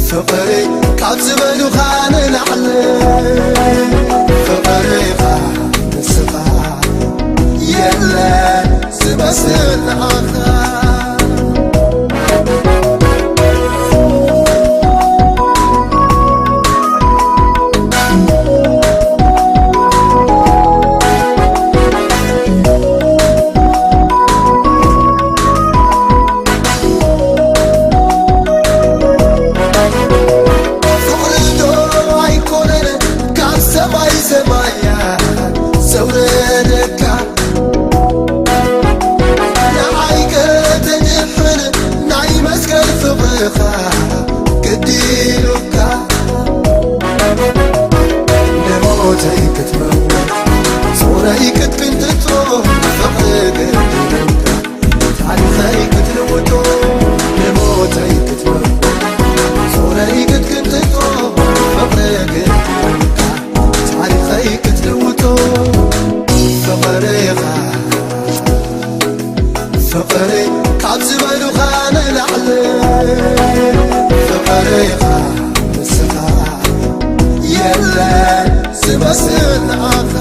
ፍቕሪ ካብ ዝበሉኻ ንላዕሊ ፍቕሪ ኢኻ ንስኻ የለን ዝመስል ንዓኻ። ፍቕሪ ዶ ኣይኮነን ካብ ሰማይ ሰማያት ዘውረደካ ንዓይ ከተድሕን ናይ መስቀል ፍቕርኻ ግዲ ኢሉካ ንሞተይ ክትመውት ጾረይ ክትቅንጥጦ ፍቕሪ ግዲ ኢሉካ ታሪኸይ ክትልውጦ ንሞተይ ክትመውት ጾረይ ክትቅንጥጦ ፍቕሪ ግዲ ኢሉካ ታሪኸይ ክትልውጦ ፍቕሪ ኢኻ ፍቕሪ ካብ ዝበሉኻ ንላዕሊ ፍቕሪ ኢኻ ንስኻ የለን ዝመስል ንዓኻ።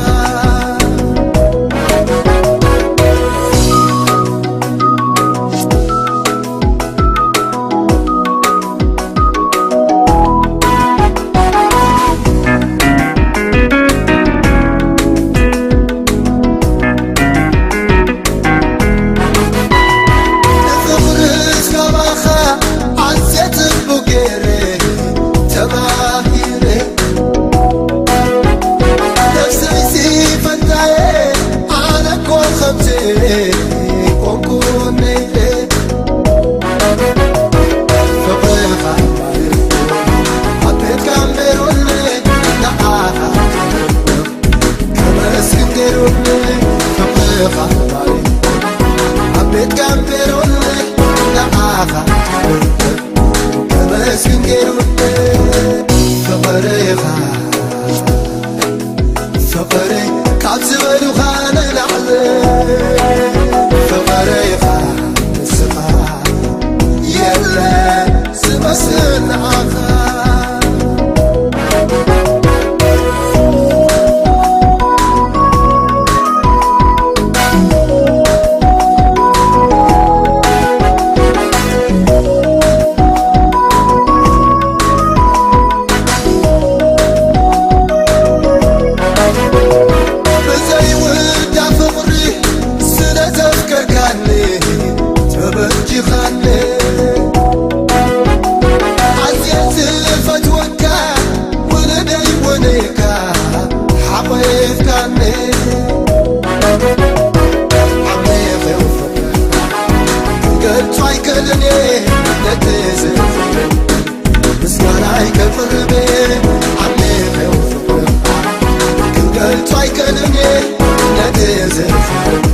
ገይሩኒ ፍቕርኻ ባሪ ኣብ ቤት ቀንበሮኒ ንዓኻ ከመስግን ገይሩኒ ፍቕርኻ ፍቕረይ ካብ ዝበሉኻ ንላዕሊ ፍቕረይኻ ንስኻ የለ ዝመስል ንዓኻ ብዘይውዳ ፍቕሪ ስለ ዘፍቀርካኒ ተበጂኻኒ ኣዝየ ዝፈትወካ ውለደይ ወነካ ሓቆፍካኒ ዓሚቕ ፍቕሪ ክገልጾ ኣይክእልን እየ ነቲ ዝፍቅር ምስጋናይ ከቕርብ ዓሚቕ ፍቕርኻ ክገልጾ ኣይክእልን እየ ነቲ ዝፍቅር